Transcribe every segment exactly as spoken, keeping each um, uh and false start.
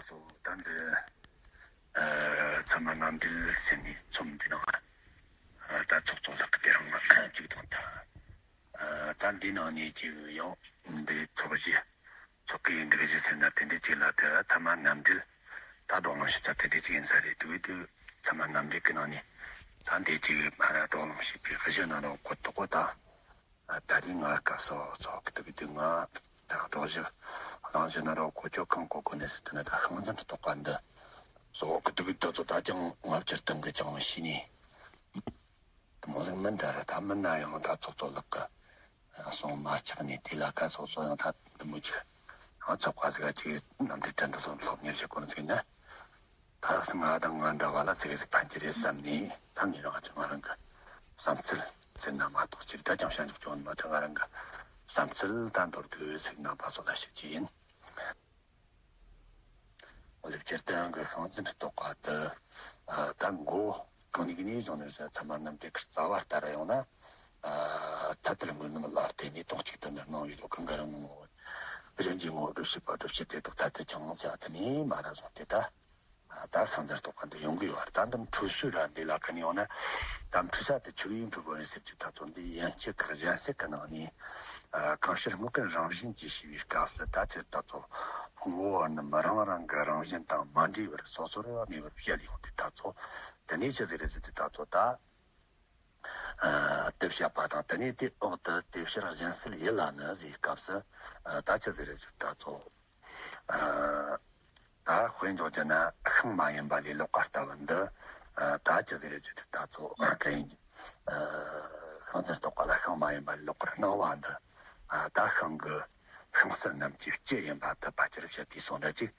སོ་ད་འདི་ཨ་ཚད་མ་རྣམ་འགྲེལ་ཟེར་ནས་ཚོམས་འདི་ནང་ཨ་ད་ཚོགས་གཙོ་ལགས་ཀྱིས་དེ་རིང་བཅུག་བཏང་ད། ཨ་ད་འདི་ནང་ནས་ཅིག་ཡང་འདི་ཚོགས་གཞི་ཚོགས་ཀྱི་འགྲིག་གཞི་ཟེར་ན་དེ་འདྲ་ཅིག་ལ་དེ་ཚད་མ་རྣམ་འགྲེལ་ད་དོགས་སློང་ཞིབ་ཚགས་དེ་འདྲ་ཅིག་ཡིན་ས་རེད་འདུག་དུས་ཚད་མ་རྣམ་འགྲེལ་གྱི་ནང་ནས་ད་འདི་ཅིག་ཕ་ར་དོགས་སློང་ཞིབ་པའི་གཞི་ནང་ནས་གོ་རྟོགས་པོ་ད། ད་རེས་ང་སྐབས་སུ་ཚོགས་ཀྱི་འདུག་དུས་ང་ད་སྒྲོག་ཞིབ་གླེང་གཞི་ནང་ནས་གོ་ཆོད་གང་གོ་གོ་ནས་ཟེར་དེ་ནས་ད་ཤིང་འཛིན་རྟོག་པ་འདི་ཚོགས་ཀྱི་འདུག་ད་ཚོ་ད་ཀྱང་ང་སྤྱིར་བཏང་གི་ཀྱང་ཤེས་ནས། དེ་མོ་ཟིག་མིན་འདྲ་ར་ད་མིན་ན་ཡང་ད་ཚོགས་གཙོ་ལགས་ཀྱིས་གསུང་མ་ཆགས་ནས་དེ་ལ་ཀ་ཚོགས་གཙོ་ཡང་ད་འདི་མོ་ཅིག་ཡང་ཚོགས་པ་ཟིག་ག་ཅིག་རྣམ་འགྲེལ་དྲན་དུ་སོང་སློབ་གཉེར་བྱེད་དགོས་ནི་ཟིག་ན། ད་ང་དང་ང་འདྲ་བ་ལ་ཚིག་ཟིག་ཕན་གྱི་རེད་བསམ་ནས་ད་ངས་རང་ཅིག་ང་རང་གི་བསམ་ཚུལ་ཟེར་ན་མ་གཏོགས་ཅིག་ད་ཅང་བྱ་འཇུག་ཅུང་མ་ཐོན་ང་རང་གི་བསམ་ཚུལ་ད་མདོར་བསྡུས་ཟིག་ནང་པ་སོགས་ལ་བཤད་ཀྱི་ཡིན། འོ་ལེ་སྤྱིར་བཏང་གི་ཤིང་འཛིན་རྟོག་པ་དེ་ད་མགོ་གང་ནས་གནས་བཟུང་ནས་ཚད་མ་རྣམ་འགྲེལ་གྱི་རྩ་བ་ལྟར་ཡོང་ན། ཐ་དད་དངོས་རྣམས་ལ་བརྟེན་ནས་དོན་གཅིག་ཏུ་ནི་སྣང་བའི་བློ་གང་ག་རང་ངོ་བོ། གཞན་གྱི་ངོ་བོ་སྒྲུབ་བྱེད་པ་སྒྲུབ་བྱེད་དེ་དག་ཐ་དད་ཀྱང་ཟེར་བ་དེ་ནས་མ་ར་བཟུང་སྟེ་ད། ད་ཤིང་འཛིན་རྟོག་པ་འདི་ཡོང་གི་ཡོད་རེད། ད་འདི་འཁྲུལ་སོ་ར་འདི་ལ་ཁ་ནས་ཡོང་ན། ད་འཁྲུལ་ས་དེ་ཆོས་ཡིན་འཁྲུལ་དགོས་རེད་ཟེར་གྱི་ད་ཚོ་འདི་ཡན་ཆད་ཀྱི་གཞན་སེལ་གྱི་ནང་ནས། གང་ཕྱིར་དངོས་ཀུན་རང་བཞིན་གྱིས་ཞེས་པའི་སྐབས་སུ་ད་ཕྱིར་ད་ཚོ་ངོ་བོ་རྣམས་རང་རང་གི་རང་བཞིན་དང་མ་འདྲེས་པར་སོ་སོར་གནས་པར་བཤད་ཡོང་དུས་ད་ཚོ་དེ་ནས་ཅི་ཟེར་རེད་ཟེར་དུས་ད་ཚོ་ད། དེ་བཤད་པ་དང་དེ་ནས་དེའི་འོག་ཏུ་དེ་ཕྱིར་གཞན་སེལ་ཡིད་ལ་ནི་ཟེར་སྐབས་སུ་ད་ཅི་ཟེར་རེད་ཟེར་དུས་ད་ཚོ། ད་དཔེ་འཇོག་རྒྱུ་ན་ཤིང་མ་ཡིན་པ་ལས་ལོག་པར་ལྟ་བུ་འདི། ད་ཅི་ཟེར་རེད་ཟེར་དུས་ད་ཚོ་གན་ཡིན། ཤིང་འཛིན་རྟོག་པ་ལ་ཤིང་མ་ཡིན་པ་ལས་ལོག་པར་སྣང་བ་འདི། ད་ཤིང་གི་ཤིང་སེལ་རྣམས་ཀྱི་སྤྱི་ཡིན་པ་དེ་ཕལ་ཆེར་བཤད་དུས་སོང་འདྲ་ཅིག་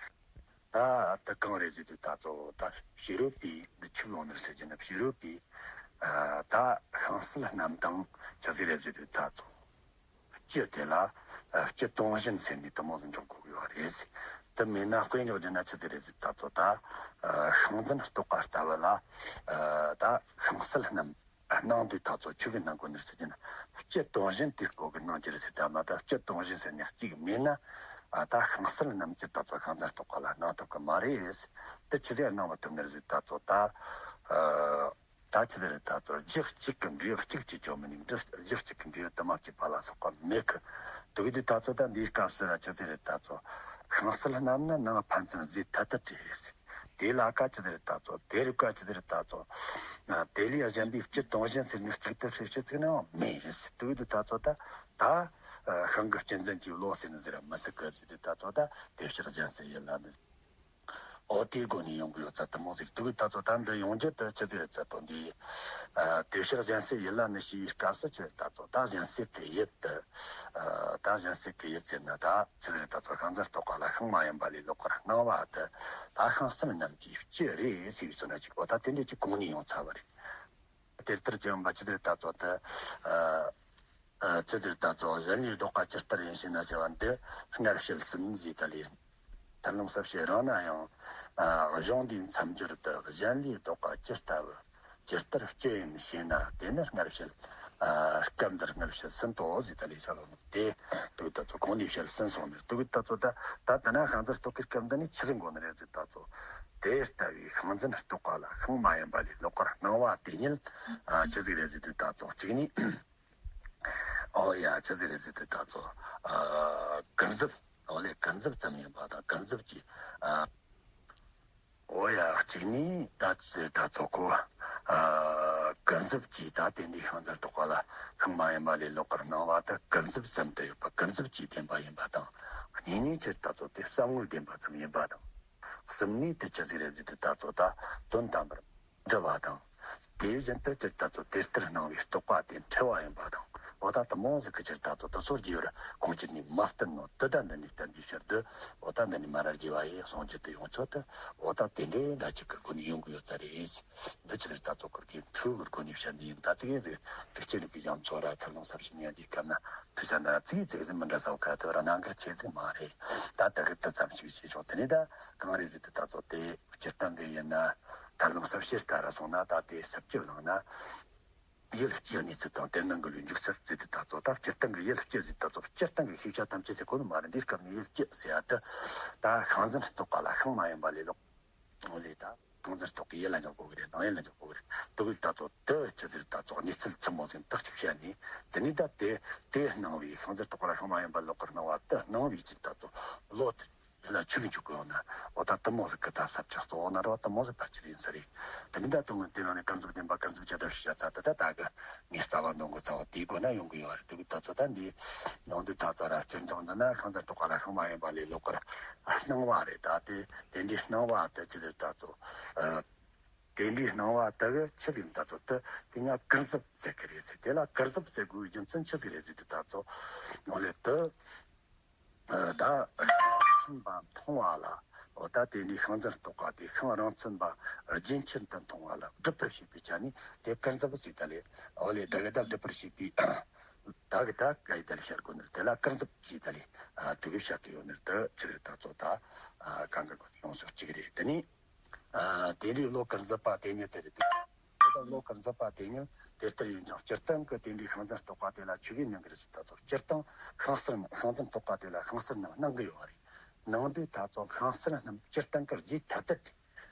ད་དེ་གང་རེད་ཟེར་དུས་ད་ཚོ་ད་ཕྱི་རོལ་པའི་འདི་ཆུ་ལོང་ནར་ཟེར་གྱི་ན་ཕྱི་རོལ་པའི་ད་ཤིང་སེལ་རྣམས་དང་ཅི་ཟེར་རེད་ཟེར་དུས་ད་ཚོ། སྤྱི་དེ་ལ་སྤྱི་སྟོང་བཞིན་ཟེར་ནས་དེ་མོ་ལ་འཇོག་དགོས་ཀྱི་ཡོད་རེད། དེ་མེད་ན་དཔེ་འཇོག་རྒྱུ་ན་ཅི་ཟེར་རེད་ཟེར་ད་ཚོ་ད་ཤིང་འཛིན་རྟོག་པ་ལྟ་བུ་ལ་ད་ཤིང་སེལ་རྣམས་སྣང་དུས་ད་ཚོ་ཆུ་གི་སྣང་གོ་ནར་ཟེར་གྱི་ན་སྤྱི་སྟོང་བཞིན་དེ་སྐོར་གྱི་སྣང་རྒྱུ་རེད་ཟེར་ད་མ་ད་སྤྱི་སྟོང་བཞིན་ཟེར་ནས་གཅིག་མེད་ན་ད་ཤིང་སེལ་རྣམས་ཀྱི་ད་ཚོ་ཤིང་འཛིན་རྟོག་པ་ལ་སྣང་ཐུབ་ཀྱི་མ་རེད། དེ་ཅི་ཟེར་སྣང་བ་ཐུབ་ནར་ཟེར་ད་ཚོ་ད། ད་ཅི་ཟེར་ད་ཚོ་རྒྱུ་གཅིག་གི་འབྲས་བུ་གཅིག་གིས་བཅོས་མིན་ནི་རྒྱུ་གཅིག་གི་འབྲས་བུ་དུ་མ་སྐྱེད་པ་ལ་སོགས་པ་མེད་གི། དེ་གི་དུས་ད་ཚོ་ད་འདིའི་སྐབས་སུ་ར་ཅི་ཟེར་ད་ཚོ་ཤིང་སེལ་རྣམས་ནི་ནང་ཕན་ཚུན་རྫས་ཐ་དད་རེད། དེ་ལ་ཀ་ཅི་ཟེར་ད་ཚོ་དེ་རུ་ཀ་ཅི་ཟེར་ད་ཚོ་དེ་ལས་གཞན་པའི་སྤྱི་སྟོང་བཞིན་ཟེར་ནས་གཅིག་ཏུ་ཧྲིལ་ཤེས་ཚིག་ནའང་མེད། དེ་གི་དུས་ད་ཚོ་ད་ད་ཤིང་གི་སྤྱི་འཛིན་གྱི་བློ་ཟེར་ནི་ཟེར་མི་སྲིད་གི་ཟེར་དུས་ད་ཚོ་ད་དེ་ཕྱིར་གཞན་སེལ་ཡིད་ལ་ནི། འོ་དེའི་སྒོ་ནས་ཡོང་གི་ཡོད་ཚད་དུ་མོ་ཟིག་དུ་གི་ད་ཚོ་ད་འདི་ཡོང་རྒྱུ་དུ་ཅི་ཟེར་ཚད་དོ་འདི། དེ་ཕྱིར་གཞན་སེལ་ཡིད་ལ་ནི་ཞེས་པའི་སྐབས་སུ་ཅི་ད་ཚོ་ད་གཞན་སེལ་གི་ཡིད་དུ། ད་གཞན་སེལ་གི་ཡིད་ཟེར་ན་ད་ཅི་ཟེར་ད་ཚོ་ཤིང་འཛིན་རྟོག་པ་ལ་ཤིང་མ་ཡིན་པ་ལས་ལོག་པར་སྣང་བ་དུ་ད་ཤིང་སེལ་རྣམས་ཀྱི་སྤྱི་རེད་ཟེར་བའི་ཚོ་ན་ཅིག་འོ་ད་དེ་འདྲ་ཅིག་གོང་ནས་ཡོང་ཚར་བ་རེད། དེ་ལྟར་གྱི་ཡོང་པ་ཅི་ཟེར་ད་ཚོ་དུ། ཅི་ཟེར་ད་ཚོ་གཞན་ལས་ལྡོག་པ་ཇི་ལྟར་ཡིན་ཞེ་ན་ཟེར་བ་འདི་སྔར་བཤད་ཟིན་ཟེར་ད་ལས། ཐར་ལམ་ཟབ་བཤད་རང་ན་ཡང་། གཞུང་འདིའི་མཚམས་སྦྱོར་དུ་གཞན་ལས་ལྡོག་པ་ཇི་ལྟ་བུ་ཇི་ལྟར་སྤྱི་ཡིན་ཞེ་ན་དེ་ནི་སྔར་བཤད། སྐབས་འདིར་སྔར་བཤད་ཟིན་ཏོ་ཟེར་ད་ལས་ཤ་ལོ་ནོ་དེ། དུ་ད་ཚོ་གོང་ནས་བཤད་ཟིན་སོང་ནས་དུ་ད་ཚོ་ད་ད་ད་ན་ཤིང་འཛིན་རྟོག་གི་སྐབས་འདི་ནི་ཆི་ཟིན་དགོ་ནི་རེད་ཟེར་ད་ཚོ། དེ་ལྟ་བུའི་ཤིང་འཛིན་རྟོག་པ་ལ་ཤིང་མ་ཡིན་པ་ལས་ལོག་པར་སྣང་བ་དེ་ཉིད་ཅི་ཟིག་རེད་ཟེར་དུས་ད་ཚོ་གཅིག་ནི། ཨོ་ཡ་ཅི་ཟིག་རེད་ཟེར་དུས་ད་ཚོ། ཨ་གུར་འཛུབ། ཨོ་ལེ་གུར་འཛུབ་ཙམ་ཡིན་པ་དང་གུར་འཛུབ་ཀྱི། ཨ་ཨོ་ཡ་གཅིག་ནི་ད་ཅི་ཟེར་ད་ཚོ་ཁོ། ཨ་གུར་འཛུབ་ཀྱི་ད་དེ་འདི་ཤིང་འཛིན་རྟོག་པ་ལ་ཤིང་མ་ཡིན་པ་ལས་ལོག་པར་སྣང་བ་ད་གུར་འཛུབ་ཙམ་དུ་ཡོད་པ་གུར་འཛུབ་ཀྱི་བདེན་པ་ཡིན་པ་དང་། གཉིས་ནི་ཅི་ཟེར་ད་ཚོ་དེ་བསམ་ངོའི་བདེན་པ་ཙམ་ཡིན་པ་དང་། གསུམ་ནི་དེ་ཅི་ཟིག་རེད་ཟེར་དུས་ད་ཚོ་ད་དོན་དམ་པར། འདྲི་བ་དང་། དེ་བཞིན་དུ་སྤྱིར་ད་ཚོ་དེ་ལྟར་སྣང་བའི་རྟོག་པ་དེ་འཁྲུལ་བ་ཡིན་པ་དང་། འོ་ད་དུ་མོ་ཟིག་གི་ཕྱིར་ད་ཚོ་དུ་སོ་རྒྱས་པར་གོང་ཕྱིར་ནས་མ་བསྟན་ནོ་དུ་ད་འདི་ནས་བསྟན་པའི་ཕྱིར་དུ། འོ་ད་འདི་ནས་མ་ར་རྒྱས་པ་ཡི་གསུང་རྒྱུ་དུ་ཡོང་ཆོག་དུ། འོ་ད་དེ་འདྲའི་འདྲ་གཅིག་གི་སྒོ་ནས་ཡོང་གི་ཡོད་ཚ་རེད། འདི་ཕྱིར་ད་ཚོ་ཁུར་གི་འཁྲུལ་གི་སྒོ་ནས་བཤད་ནི་ཡིན། ད་ཙི་གེ་ཟིག་དུ་སྤྱི་རིག་པའི་ཡང་ཚོ་ར་ཐར་ལུང་ཟབ་ཞིང་ཡང་འདིའི་སྐབས་ན་དུ་ཆ་ན་ར་ཙི་ཙི་ཟིག་མི་འདྲ་ས་བ་ཁ་དུ་ར་ནང་གི་ཆེ་ཟིག་མ་རེད། ད་ད་གི་དུ་ཙམ་ཞིག་བྱེད་ཆོག་དེ་ནས་ད་གང་རེད་ཟེར་དུ་ད་ཚོ་དེ། སྤྱིར་བཏང་གི་ཡིན་ན། ཐར་ལམ་ཟབ་ཕྱིར་ལྟར་སོང་ན་ད་དེ་ཟབ་ཅིག་བླངས་ན། ཡུལ་སྤྱི་གནས་ཚུལ་དང་དེར་སྣང་གི་ལུས་འཇུག་ཚུལ་ཟེར་དུས་ད་ཚོ། ད་སྤྱིར་བཏང་གི་ཡུལ་སྤྱི་ཟེར་ད་ཚོ། སྤྱིར་བཏང་གི་ཤེས་བྱ་ཐམས་ཅད་ཟེར་གོ་ནི་མ་རེད། འདིའི་སྐབས་ནས་ཡུལ་སྤྱི་ཟེར་ཡ་དེ་ད་ཤིང་འཛིན་རྟོག་པ་ལ་ཤིང་མ་ཡིན་པ་ལས་ལོག་འོ་ལེ། ད་ཤིང་འཛིན་རྟོག་པའི་ཡུལ་ལ་འཇོག་དགོས་ཀྱི་རེད། སྣང་ཡུལ་ལ་འཇོག་དགོས་ཀྱི་རེད། དེ་གི་ད་ཚོ་དེ་ཅི་ཟེར་ད་ཚོ་གནས་ཚུལ་ཆི་མོ་ཟིག་ཡིན་ཐག་གཅོད་བྱས་ནས། དེ་ནས་ད་དེ་དེ་སྣང་བའི་ཤིང་འཛིན་རྟོག་པ་ལ་ཤིང་མ་ཡིན་པ་ལོག་གི་སྣང་བ་དེ་སྣང་བའི་ཅི་ད་ཚོ་བློ་དེ་ཡིད་ལ་ཆུད་མི་འཇུག་གི་ཡོད་ན། འོ་ད་དེ་མོ་ཟིག་གི་ད་ས་བཅད་གཙོ་བོ་ན་ར་བ་དེ་མོ་ཟིག་ཕལ་ཆེར་ཡིན་ས་རེད། དེ་ནས་ད་དོན་དངོས་དེ་ནང་ནས་ཀུན་རྫོབ་བདེན་པ་ཀུན་རྫོབ་བྱ་བྲལ་ཞེས་བྱ་ཚ་དེ་ད་ད་གི་ངས་རྩ་བ་འདོན་གི་རྩ་བ་དེའི་སྒོ་ན་ཡོང་གི་ཡོད་རེད། དེ་གི་ད་ཚོ་ད་འདི་ཡོང་དུས་ད་ཚོ་ར་སྤྱིར་བཏང་འདི་ན་ཤིང་འཛིན་རྟོག་པ་ལ་ཤིང་མ་ཡིན་པ་ལས་ལོག་གི་སྣང་བ་རེད། ད་དེ་དེ་འདྲའི་སྣང་བ་དེ་ཅི་ཟེར་ད་ཚོ། ཨ། དེ་འདྲའི་སྣང་བ་དེ་གི་ཆི་ཟིག་ད་ཚོ་དེ་དེ་ཉག་ཀུན་རྫོབ་ཟེར་གི་རེད་ཟེར། དེ་ལ་ཀུན་རྫོབ་ཟེར་དགོས་རྒྱུ་མཚན་ཆི་ཟིག་རེད་ཟེར་དུས་ད་ཚོ། འོ་ལེ། དེ་ཨ་ད་རང་མཚན་པ་མཐོང་བ་ལ། འོ་ད་དེ་ནས་ཤིང་འཛིན་རྟོག་པ་དེ་ཤིང་རང་མཚན་པ་རྒྱུན་ཆད་དུ་མཐོང་བ་ལ་སྒྲུབ་པར་བྱེད་པའི་ཆ་ནས་དེ་ཀུན་རྫོབ་ཟེར། ད་ལེ། འོ་ལེ། ད་གི་ད་སྒྲུབ་པར་བྱེད་པའི་ད་གི་ད་ག་ཡི་ད་ལེ་བཤད་དགོས་ནི་རེད། དེ་ལ་ཀུན་རྫོབ་ཟེར། ད་ལེ། ཨ་དེ་གི་བཤད་དུ་ཡོད་ནི་རེད། དེ་ཆི་རེད་ད་ཚོ་ད་ཨ་གང་གི་ཡོངས་སུ་གཅིག་རེད། དེ་ནས། ཨ་དེ་འདྲའི་བློ་ཀུན་རྫོབ་པ་དེ་ཉིད་དེ་རེད། དེ་ལྟར་བློ་ཀུན་རྫོབ་པ་དེ་ཉིད་དེ་ལྟར་ཡིན་ཀྱང་། སྤྱིར་བཏང་གི་དེ་འདྲའི་ཤིང་འཛིན་རྟོག་པ་དེ་ལ་ཆོས་ཀྱི་མྱིང་གི་རེད་ཟེར་ད་ཚོ། སྤྱིར་བཏང་ཤིང་སེར་ཤིང་འཛིན་རྟོག་པ་དེ་ལ་ཤིང་སེར་རྣམས་སྣང་གི་ཡོད་རེད། སྣང་དུས་ད་ཚོ་ཤིང་སེར་རྣམས་སྤྱིར་བཏང་གི་རྫས་ཐ་དད་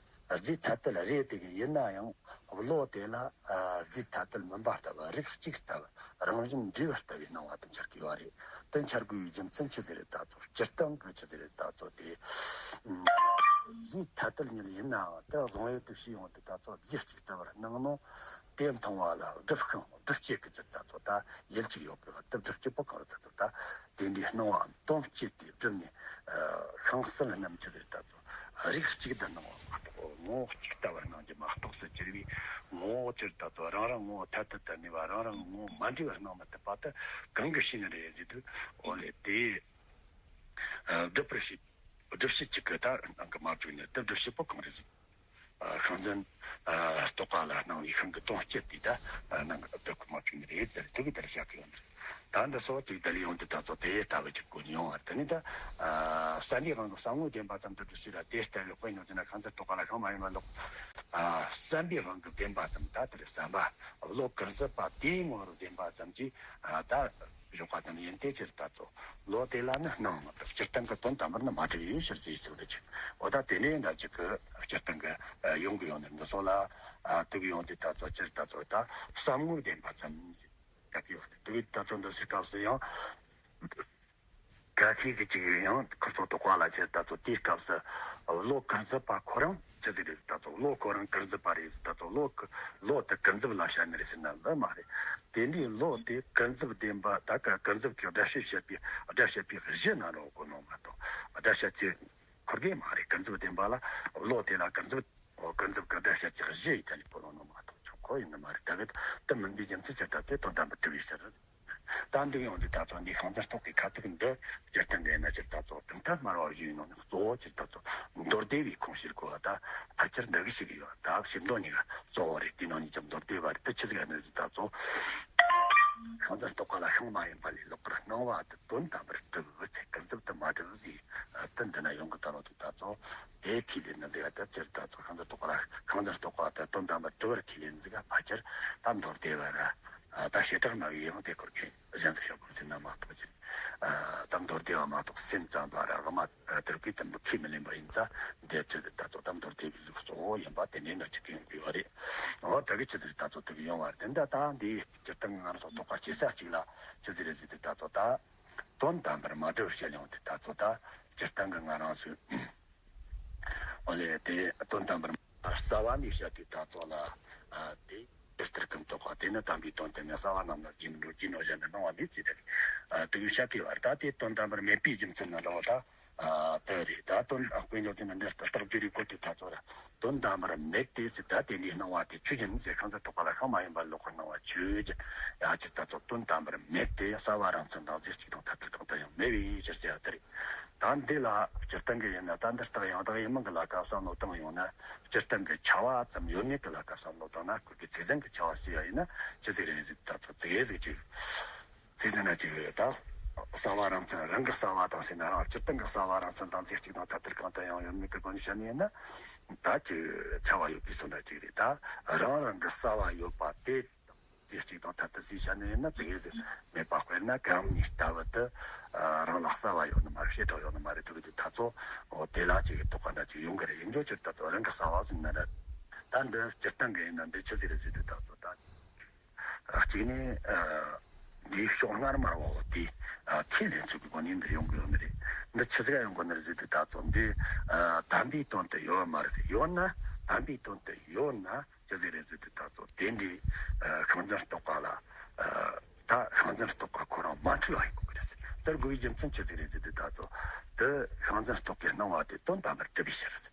རྫས་ཐ་དད་རེད། དེ་གི་ཡིན་ན་ཡང་བློ་དེ་ལ་ཨ་རྫས་ཐ་དད་མིན་པ་ལྟ་བུ། རིགས་གཅིག་ལྟ་བུ། རང་བཞིན་འབྲེལ་བ་ལྟ་བུའི་སྣང་བ་དེ་འཆར་གི་ཡོད་རེད། དེ་འཆར་དགོས་པའི་རྒྱུ་མཚན་ཆི་ཟིག་རེད་ད་ཚོ། སྤྱིར་བཏང་གི་ཆི་ཟིག་རེད་ད་ཚོ་དེ། ཨ་རྫས་ཐ་དད་ཉིད་ཡིན་ནའང་དེ་བཟུང་ཡུལ་དུ་བྱས་ཡོང་དུས་ད་ཚོ་རྫས་གཅིག་ལྟ་བུར་སྣང་ནོ། དེ་མཐོང་བ་ལ་སྒྲུབ་ཤིང་སྒྲུབ་བྱེད་ཀྱི་ཚུལ་ད་ཚོ་ད་ཡུལ་གཅིག་ཡོད་པའི་བར་དུ་སྒྲུབ་བྱེད་པོ་གང་རེད་ད་ཚོ་ད། དེ་འདྲའི་སྣང་བའམ་དོན་སྤྱི་དེ་བསྒྲུབས་ནས། ཨ་ཤིང་སེར་རྣམས་ཆི་ཟེར་ད་ཚོ་རིགས་གཅིག་ཏུ་སྣང་བ་མ་གཏོགས། ངོ་བོ་གཅིག་ལྟ་བུར་སྣང་རྒྱུ་མ་གཏོགས་ཟེར་གྱུར་པའི། ངོ་བོ་ཆི་ཟེར་ད་ཚོ་རང་རང་ངོ་བོ་ཐ་དད་དུ་གནས་པ། རང་རང་ངོ་བོ་མ་འདྲེས་པར་སྣང་མི་ཐུབ་པ་དེ་གང་གིས་ཤེས་ནི་རེད་ཟེར་དུས། འོ་ལེ། དེ་ཨ་སྒྲུབ་པར་བྱེད། སྒྲུབ་བྱེད་གཅིག་གི་ད་སྣང་གི་མ་བཅུག་ནས་དེ་སྒྲུབ་བྱེད་པོ་གང་རེད་ཟེར། ཨ་ཤིང་འཛིན་ཨ་རྟོག་པ་ལ་སྣང་བའི་ཤིང་གི་དོན་སྤྱི་དེ་ད་ཨ་སྣང་གི་སྒྲུབ་ཀྱི་མ་བཅུག་ནི་རེད་ཟེར། དེ་གི་དེར་བཞག་གི་ཡོད་ནི་རེད། ད་འདི་སོགས་དེ་དེ་ལས་ཡོང་དུས་ད་ཚོ་དེ་ལྟ་བུ་ཅིག་གོ་ནི་ཡོང་བར། དེ་ནི་ད་ཨ་བསམ་པའི་དབང་གིས་བསམ་ངོའི་བདེན་པ་ཙམ་དུ་སྒྲུབ་ཕྱིར་ར། དེ་ལྟ་བུའི་དཔེ་ཉོ་དེ་ན་ཤིང་འཛིན་རྟོག་པ་ལ་ཤིང་མ་ཡིན་པ་ལོག་ཨ་བསམ་པའི་དབང་གིས་བདེན་པ་ཙམ། ད་དེར་བསམ་པ་བློ་ཀུན་རྫོབ་པ་དེའི་ངོ་བོར་བདེན་པ་ཙམ་གྱིས་ཨ་ད་བཞག་པ་ཙམ་ཡིན་ཏེ། ཕྱིར་ད་ཚོ་བློ་དེ་ལ་ནི་སྣང་མི་ཐུབ། སྤྱིར་བཏང་གི་དོན་དམ་པར་ནི་མ་གྲུབ་ཡོད་ཕྱིར་ཟེར་ཚུལ་འདི་ཅིག་འོ་ད་དེ་ནས་འདྲ་ཅིག་གི་སྤྱིར་བཏང་གི་ཡོང་གི་ཡོད་ནི་འདི་སོགས་ལ། ཨ་དེ་གི་ཡོང་དུས་ད་ཚོ་སྤྱིར་ད་ཚོ་ད་བསམ་ངོའི་བདེན་པ་ཙམ་ཟེར་ད་གི་ཡོད་དེ། དེ་གི་ད་ཚོ་འདི་ཟེར་སྐབས་སུ་ཡང་གལ་ཆེ་གི་ཅིག་ཡང་ཁོ་ཚོ་རྟོག་པ་ལ་ཕྱིར་ད་ཚོ་དེའི་སྐབས་སུ་བློ་ཀུན་རྫོབ་པ་ཁོ་རང་ཆི་ཟིག་རེད་ད་ཚོ། བློ་ཁོ་རང་ཀུན་རྫོབ་པ་རེད་ད་ཚོ། བློ་བློ་དེ་ཀུན་རྫོབ་ལ་བཤད་ནི་རེད་ཟེར་ན་འདི་མ་རེད། དེ་འདྲའི་བློ་དེ་ཀུན་རྫོབ་བདེན་པ་ད་ག་ཀུན་རྫོབ་ཀྱི་སྒྲ་བཤད་བྱེད་པའི་སྒྲ་བཤད་པའི་གཞི་ན་རོ་གོ་ནོ་མ་གཏོགས། སྒྲ་བཤད་ཅི་ཁོར་གེ་མ་རེད། ཀུན་རྫོབ་བདེན་པ་ལ་བློ་དེ་ལ་ཀུན་རྫོབ་ཀུན་རྫོབ་ཀྱི་སྒྲ་བཤད་ཅི་གཞི་ཡི་ད་ལས་གོ་ནོ་མ་གཏོགས་ཆོག་ཁོ་ཡིན་ནི་མ་རེད། ད་གི་དེ་མིན་པའི་རྒྱུ་མཚན་ཅི་ལྟར་དེ་དོན་དམ་པར་གྲུབ་པའི་ཕྱིར། ད་འདུག་ཡོང་དུས་ད་ཚོ་འདི་ཤིང་འཛིན་རྟོག་པའི་ཁ་ཐུག་འདི་སྤྱིར་བཏང་གི་ཡིན་ན་ཕྱིར་ད་ཚོ་གྲུབ་མཐའ་སྨྲ་བ་བཞི་ཡི་ནང་ནས་གཙོ་བོ་ཕྱིར་ད་ཚོ་མདོ་སྡེ་པའི་ཁུངས་སྐྱེལ་དགོས་པ་ད་ཕལ་ཆེར་འདི་གི་ཞིག་ཡོད། ད་ཞིབ་འདོད་གཉིས་ཀ་གཙོ་བོ་རེད། དེའི་ནང་ནས་ཀྱང་མདོ་སྡེ་པ་རེད། དེ་ཆི་ཟིག་ཡིན་ནི་རེད་ད་ཚོ། ཤིང་འཛིན་རྟོག་པ་ལ་ཤིང་མ་ཡིན་པ་ལས་ལོག་པར་སྣང་བ་དེ་དོན་དམ་པར་གྲུབ་ཚེ་ཀུན་རྫོབ་ཏུ་མ་གྲུབ་ཟེར་དེ་འདི་ན་ཡོང་གི་ད་རོ་དུས་ད་ཚོ། དེ་ཁས་ལེན་ནི་འདི་ག་ད་ཕྱིར་ད་ཚོ་ཤིང་འཛིན་རྟོག་པ་ལ་ཤིང་འཛིན་རྟོག་པ་དེ་དོན་དམ་པར་གྲུབ་པར་ཁས་ལེན་ཟིག་ག་ཕལ་ཆེར་ད་མདོ་སྡེ་པ་ར། ད་བྱེ་བྲག་སྨྲ་བའི་ཡང་དེ་སྐོར་གྱི་གཞན་ཚོ་ཤོག་གོ་ཟེར་ན་མ་གཏོགས་ཀྱི། ད་མདོ་སྡེ་པ་མ་གཏོགས་སེམས་ཙམ་པ་ར་དབུ་མ་དེར་གི་དེ་ཁས་མི་ལེན་པ་ཡིན་ཙང་འདི་ཕྱིར་ད་ཚོ་ད་མདོ་སྡེ་པའི་ལུགས་གཙོ་བོ་ཡིན་པ་དེ་འདྲའི་འདྲ་ཅིག་ཡོང་གི་ཡོད་རེད། འོ་ད་གི་ཆི་ཟིག་ད་ཚོ་དེ་གི་ཡོང་བ་རེད། དེ་འདྲ་ད་འདི་སྤྱིར་བཏང་ང་རང་ཚོ་དོགས་པ་སྐྱེ་ས་གཅིག་ལ་ཆི་ཟིག་རེད་ཟེར་དུས་ད་ཚོ་ད། དོན་དམ་པར་མ་གྲུབ་བཤད་ཡོང་དུས་ད་ཚོ་ད་སྤྱིར་བཏང་གི་ང་རང་ཚོའི། འོ་ལེ། དེ་དོན་དམ་པར་རྩ་བ་ནས་བཤད་དུས་ད་ཚོ་ལ་ཨ་དེ་དེ་ལྟར་ཀུན་རྟོག་པ་དེ་ནི་དམ་པའི་དོན་དེ་ནི་རྩ་བ་རྣམས་ལ་རྒྱུན་མི་འགྲོ་རྒྱུ་ནོ་གཞན་ནི་སྣང་བ་མེད་ཅེས་དེ་ཨ་དུ་བཤད་པའི་བར་ད་དེ་དོན་དམ་པར་མེད་པའི་རྒྱུ་མཚན་ནི་རོ་ད་ཨ་དེ་རེད། ད་དོན་དཔེ་འཇོག་དེ་ནི་འདིར་རྟགས་བརྗོད་རིགས་བཀོད་དུས་ད་ཚོ་ར། དོན་དམ་པར་མེད་དེ་ཟེར་ད་དེ་འདྲའི་སྣང་བ་དེ་ཆོས་ཅན་ཟེར། ཤིང་འཛིན་རྟོག་པ་ལ་ཤིང་མ་ཡིན་པ་ལོག་པར་སྣང་བ་ཆོས་ཅན། ཡ་ཅི་ད་ཚོ་དོན་དམ་པར་མེད་དེ་རྩ་བ་རང་མཚན་དང་རྫས་གཅིག་དང་ཐ་དད་གང་དུ་ཡང་མེད་པའི་ཕྱིར་ཟེར་བ་དེ་རེད། ད་འདི་ལ་སྤྱིར་བཏང་གི་ཡིན་ན་ད་འདི་རྟགས་ཡང་དག་ཡིན་མིན་གྱི་ལ་ཁ་བསམ་བློ་བཏང་ཡོང་ན། སྤྱིར་བཏང་གི་ཁྱབ་པ་ཙམ་ཡོད་མེད་ཀྱི་ལ་ཁ་བསམ་བློ་བཏང་ན། ཁོ་གི་ཚིག་ཟིན་གྱི་ཁྱབ་པ་ཞིག་ཡང་ཡིན་ན་ཅི་ཟིག་རེད་ཟེར་ད་ཚོ་ཚིག་ཡེ་ཟིག་ཅིག་ཚིག་ཟིན་ན་ཅིག་རེད་ད། རྩ་བ་རང་མཚན་རང་གི་རྩ་བ་དང་ཟེར་ན་རང་སྤྱིར་བཏང་གི་རྩ་བ་རང་མཚན་དང་རྫས་གཅིག་དང་ཐ་དད་གང་དུ་ཡང་ཡོད་མེད་ཀྱི་སྒོ་ནས་བཤད་ནི་ཡིན་ན། ད་ཅིག་ཁྱབ་པ་ཡོད་པའི་བཟོ་འདྲ་ཅིག་རེད་ད། རང་རང་གི་རྩ་བ་ཡོད་པ་དེ། རྫས་གཅིག་དང་ཐ་དད་ཟེར་བྱས་ནས་ཡིན་ན་ཙི་གེ་ཟིག་མེད་པ་དཔེར་ན་གན་གཉིས་ལྟ་བུ་དུ་རང་ལ་གསལ་བ་ཡོད་ནི་མ་རེད། བྱེ་བྲག་ཡོད་ནི་མ་རེད། དེ་གི་དུས་ད་ཚོ་འོ་དེ་ལ་ཅིག་གི་དོགས་པ་འདྲ་ཅིག་ཡོང་གི་རེད། ཡིན་རྒྱུ་ཅིག་ད་ཚོ་རང་གི་གསལ་བ་ཟིན་ན་རེད། ད་འདི་སྤྱིར་བཏང་གི་ཡིན་ན་འདི་ཆི་ཟིག་རེད་ཟེར་དུས་ད་ཚོ་ད་གཅིག་ནས་འདིའི་ཕྱོགས་སྔ་མ་བ་འོ་དེ་ཁས་ལེན་ཚུལ་གི་སྒོ་ནས་འདི་ཡོང་གི་ཡོད་ནི་རེད། འདི་ཆི་ཟིག་ཡོང་གི་ནི་རེད་ཟེར་དུས་ད་ཚོ་འདི་དམ་པའི་དོན་དུ་ཡོད་མ་རེད། ཡོད་ན་དམ་པའི་དོན་དུ་ཡོད་ན། ཅི་ཟིག་རེད་ཟེར་དུས་ད་ཚོ་དེ་འདྲའི་ཤིང་འཛིན་རྟོག་པ་ལ་ད་ཤིང་འཛིན་རྟོག་པ་ཁོ་རང་མ་འཁྲུལ་བ་ཡིན་དགོས་ཀྱི་རེད། དེར་དགོས་པའི་རྒྱུ་མཚན་ཅི་ཟིག་རེད་ཟེར་དུས་ད་ཚོ་དེ་ཤིང་འཛིན་རྟོག་པའི་སྣང་བ་དེ་དོན་དམ་པར་གྲུབ་པའི་ཕྱིར།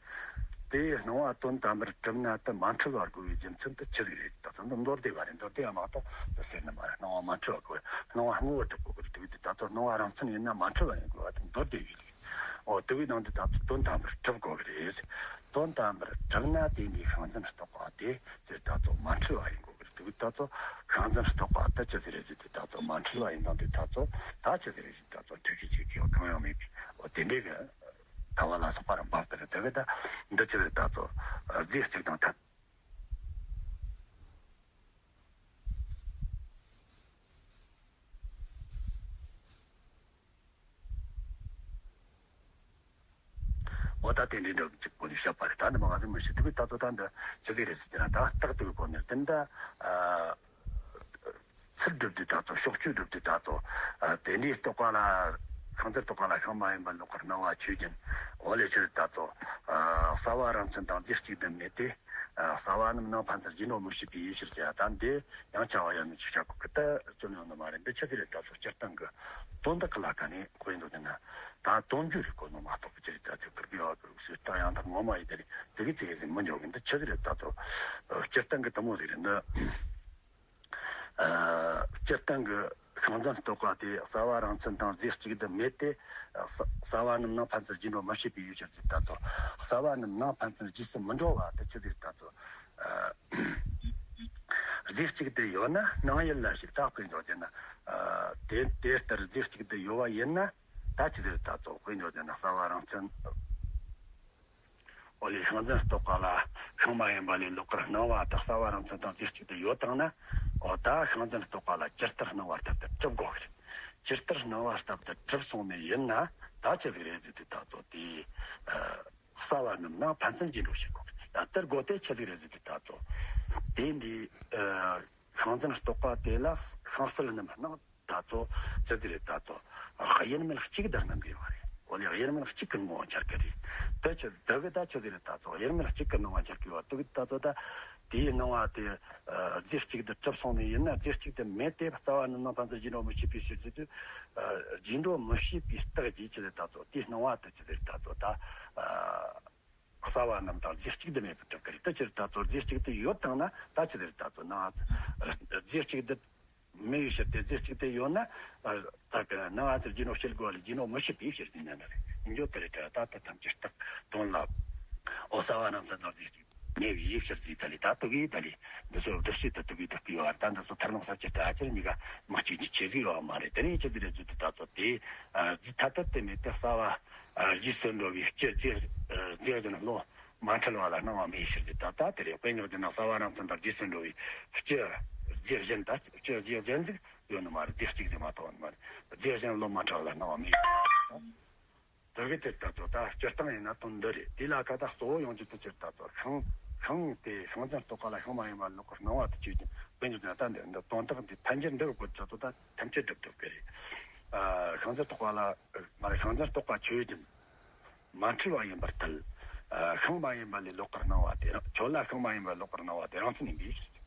དེའི་སྣང་བ་དོན་དམ་པར་གྲུབ་ན་དེ་མ་འཁྲུལ་བར་དགོས་པའི་རྒྱུ་མཚན་དེ་ཅི་ཟིག་རེད། ད་ཚོ་འདི་མདོ་སྡེ་བ་རེད། མདོ་སྡེ་བ་མ་གཏོགས་དེ་ཟེར་ནི་མ་རེད། སྣང་བ་མ་འཁྲུལ་བ་དགོས། སྣང་བ་དངོས་པོ་གྲུབ་དགོས་ཀྱི་རེད། དེ་དུས་ད་ཚོ་སྣང་བ་རང་མཚན་ཡིན་ན་མ་འཁྲུལ་བ་ཡིན་དགོས་པ་དེ་མདོ་སྡེ་བའི་ལུགས། འོ་དེ་བས་ནང་དུ་ད་ཚོ་དོན་དམ་པར་གྲུབ་དགོས་ཀྱི་རེད། དོན་དམ་པར་གྲུབ་ན་དེ་འདྲའི་ཤིང་འཛིན་རྟོག་པ་དེ་ཅིར་ད་ཚོ་མ་འཁྲུལ་བ་ཡིན་དགོས་ཀྱི་རེད། དེ་བས་ད་ཚོ་ཤིང་འཛིན་རྟོག་པ་དེ་ཅི་ཟིག་རེད་ཟེར་དུས་ད་ཚོ་མ་འཁྲུལ་བ་ཡིན་དང་དུས་ད་ཚོ་ད་ཅི་ཟིག་རེད་ཟེར་ད་ཚོ་འཁྲུལ་ཤེས་ཅིག་གིས་གང་ཡང་མེད་པའི་འོ་དེ་འདྲའི་གི་ལྟ་བ་ལ་སོགས་པ་རང་འབབ་ཀྱི་རེད། དེ་གི་ད་འདི་ཅི་རེད་ད་ཚོ་རྫས་གཅིག་དང་ཐ། འོ་ད་དེ་འདྲའི་འདྲ་གཅིག་གོ་ནས་བཤད་པ་རེད། ད་འདི་མ་ག་ཚོད་མི་ཤེས། དེ་གི་ད་ཚོ་ད་འདི་ཅི་ཟིག་རེད་ཟེར་ན་ད་རྟགས་དེ་གི་གོ་ནས་དེ་འདྲ་ཚུལ་སྒྲུབ་དུས་ད་ཚོ་ཕྱོགས་ཆོས་སྒྲུབ་དུས་ད་ཚོ་དེ་འདྲའི་རྟོག་པ་ལ་ཤིང་འཛིན་རྟོག་པ་ལ་ཤིང་མ་ཡིན་པ་ལོག་པར་སྣང་བ་ཆོས་ཅན། འོ་ལས་ཕྱིར་ད་ཚོ་གསལ་བ་རང་མཚན་དང་རྫས་གཅིག་ཏུ་མེད་དེ། གསལ་བ་རྣམ་སྣང་ཕན་ཚུན་རྗེས་འགྲོ་མི་བྱེད་པའི་ཡུལ་ཕྱིར་བྱ། ད་འདི་ཡང་བྱ་བ་ཡང་མི་ཆོས་བྱ་དགོས་ཀི་ད་སྐྱོན་ཡོང་ནི་མ་རེད། འདི་ཆི་ཟིག་རེད་ད་ཚོ་སྤྱིར་བཏང་གི་དོན་དག་གི་ལ་ཁ་ནས་གོ་ཡིན་འདུག་ན་ད་དོན་རྒྱུ་རེད་གོ་ནོ་མ་གཏོགས་ཅི་རེད་ད་ཚོ་ཀིར་གི་ཡོད་གི་སུས་ད་ཡང་དག་ངོ་མ་ཡིན་ད་རེད། དེ་གི་ཚེ་ཟིན་མི་འཇོག་གི། འདི་ཆི་ཟིག་རེད་ད་ཚོ་སྤྱིར་བཏང་གི་དེ་མོ་ཟིག་རེད། འདི་སྤྱིར་བཏང་གི་ཤིང་འཛིན་རྟོག་པ་དེ་གསལ་བ་རང་མཚན་དང་རྫས་གཅིག་ཏུ་མེད་དེ། གསལ་བ་རྣམ་སྣང་ཕན་ཚུན་རྗེས་འགྲོ་མི་བྱེད་པའི་ཡུལ་ཕྱིར་ཟེར་ད་ཚོ་གསལ་བ་རྣམ་སྣང་ཕན་ཚུན་རྗེས་སུ་མི་འགྲོ་བ་དེ་ཆི་ཟིག་ད་ཚོ་རྫས་གཅིག་ཏུ་ཡོད་ན་སྣང་ཡུལ་ལ་ཞིག་ད་དཔེ་འཇོག་རྒྱུ་ན། དེ་དེ་ལྟར་རྫས་གཅིག་ཏུ་ཡོད་པ་ཡིན་ན་ད་ཆི་ཟིག་ད་ཚོ་དཔེ་འཇོག་རྒྱུ་ན་གསལ་བ་རང་མཚན། འོ་ལས་ཤིང་འཛིན་རྟོག་པ་ལ་ཤིང་མ་ཡིན་པ་ལས་ལོག་པར་སྣང་བ་དག་གསལ་བ་རང་མཚན་དང་རྫས་གཅིག་ཏུ་ཡོད་དང་ན། འོ་ད་ཤིང་འཛིན་རྟོག་པ་ལ་ཇི་ལྟར་སྣང་བ་ལྟར་དུ་གྲུབ་དགོས་ཀྱི་རེད། ཇི་ལྟར་སྣང་བ་ལྟར་དུ་གྲུབ་སོང་ནས་ཡིན་ན་ད་ཅི་ཟིག་རེད་ཟེར་དུས་ད་ཚོ་དེ་གསལ་བ་རྣམ་སྣང་ཕན་ཚུན་རྗེས་འགྲོ་བྱེད་དགོས་ཀྱི་རེད། ལྟར་དགོས་དེ་ཅི་ཟིག་རེད་ཟེར་དུས་ད་ཚོ་དེ་འདྲའི་ཤིང་འཛིན་རྟོག་པ་དེ་ལ་ཤིང་གསལ་རྣམ་སྣང་། ད་ཚོ་ཅི་ཟིག་རེད་ད་ཚོ། དབྱེར་མེད་གཅིག་ཏུ་སྣང་གི་ཡོད་རེད། འོ་ལས་དབྱེར་མེད་གཅིག་གི་སྣང་བ་འཆར་གི་རེད། དེ་ཅི་དེ་གི་ད་ཅི་ཟིག་རེད་ད་ཚོ། དབྱེར་མེད་གཅིག་གི་སྣང་བ་འཆར་གི་ཡོད་དེ་གི་ད་ཚོ་ད་དེའི་སྣང་བ་དེ་རྫས་གཅིག་ཏུ་གྲུབ་སོང་ནས་ཡིན་ན་རྫས་གཅིག་ཏུ་མེད་དེ་གསལ་བ་རྣམ་སྣང་ཕན་ཚུན་རྗེས་འགྲོ་མི་བྱེད་པའི་ཕྱིར་ཟེར་དུས། རྗེས་འགྲོ་མི་བྱེད་པའི་རྟགས་ཀྱིས་ཅི་ཟིག་ད་ཚོ་དེའི་སྣང་བ་དེ་ཅི་ཟིག་རེད་ད་ཚོ་ད། གསལ་བ་རྣམ་དག་རྫས་གཅིག་ཏུ་མེད་པར་གྲུབ་ཀྱི་རེད། དེ་ཕྱིར་ད་ཚོ་རྫས་གཅིག་ཏུ་ཡོད་དང་ན་ད་ཅི་ཟིག་ད་ཚོ་ན་རྫས་གཅིག་ཏུ་མེད་པའི་ཕྱིར་ཏེ་རྫས་གཅིག་ཏུ་ཡོད་ན་ད་གི་ན་ང་ཚོར་རྗེས་འགྲོ་བྱེད་དགོས་ལ་རྗེས་འགྲོ་མི་བྱེད་པའི་ཕྱིར་ཟེར་ན་ནི་རེད། འཇོག་དེ་རེད་དྲ་ད་ད་ཐམས་ཅད་རྟགས་དོན་ལ། འོ་གསལ་བ་རྣམ་དག་རྫས་གཅིག་མེད་པའི་ཕྱིར་ཟེར་ད་ལི་ད་དུ་གི་ད་ལི་འདི་ཚོ་སྒྲུབ་བྱེད་དུ་དུ་གི་སྒྲུབ་ཀྱི་ཡོད་ར། ད་འདི་ཚོ་ཐར་ལམ་ས་བཅད་ད་ཅིར་གཉིས་ཀ་མི་གཅིག་གི་ཆེ་ཟིག་ཡོད་མ་རེད། དེ་ནས་ཅི་ཟིག་རེད་ཟེར་དུས་ད་ཚོ་དེ་རྫས་ཐ་དད་དུ་མེད་དེ་གསལ་བ། རྗེས་སུ་འགྲོ་བའི་སྤྱི་རྫས་རྫས་གཞན་བློ་མ་འཁྲུལ་བ་ལ་སྣང་བ་མེད་ཕྱིར་ཟེར། ད་ལྟ་དེ་རེད། དཔེ་ཉོག་དེ་ན་གསལ་བ་རང་མཚན་དང་རྗེས་སུ་འགྲོ་བའི་སྤྱི་རྫས་གཞན་ད་སྤྱི་རྫས་གཞན་ཟིག་ཡོད་ནི་མ་རེད། རྫས་གཅིག་ཟིག་མ་གཏོགས་ཡོད་ནི་མ་རེད། རྫས་གཞན་བློ་མ་འཁྲུལ་བ་ལ་སྣང་བ་མེད་ཕྱིར། དེ་གི་དེར་ད་ཚོ་ད་སྤྱིར་བཏང་ཡིན་ན་དོན་འདི་རེད། དེ་ལ་ཀ་ད་གཙོ་བོ་ཡོང་རྒྱུ་དེ་ཅིར་ད་ཚོ་ཤིང་ཤིང་དེ་ཤིང་འཛིན་རྟོག་པ་ལ་ཤིང་མ་ཡིན་པ་ལོག་པར་སྣང་བ་དེ་ཆོས་ཅན། དཔེ་ཉོག་དེ་ན་ད་འདི་འདི་དོན་དག་འདི་ཐལ་འགྱུར་འདི་གི་སྐོར་ད་ཚོ་ད་ཐམས་ཅད་སྒྲུབ་ཐུབ་ཀྱི་རེད། ཤིང་འཛིན་རྟོག་པ་ལ་མ་རེད། ཤིང་འཛིན་རྟོག་པ་ཆོས་ཅན། མ་འཁྲུལ་བ་ཡིན་པར་ཐལ། ཤིང་མ་ཡིན་པ་ལས་ལོག་པར་སྣང་བ་དེ་རང་ཁྱོད་ལ་ཤིང་མ་ཡིན་པ་ལོག་པར་སྣང་བ་དེ་རང་མཚན་ཡིན་པའི་ཕྱིར།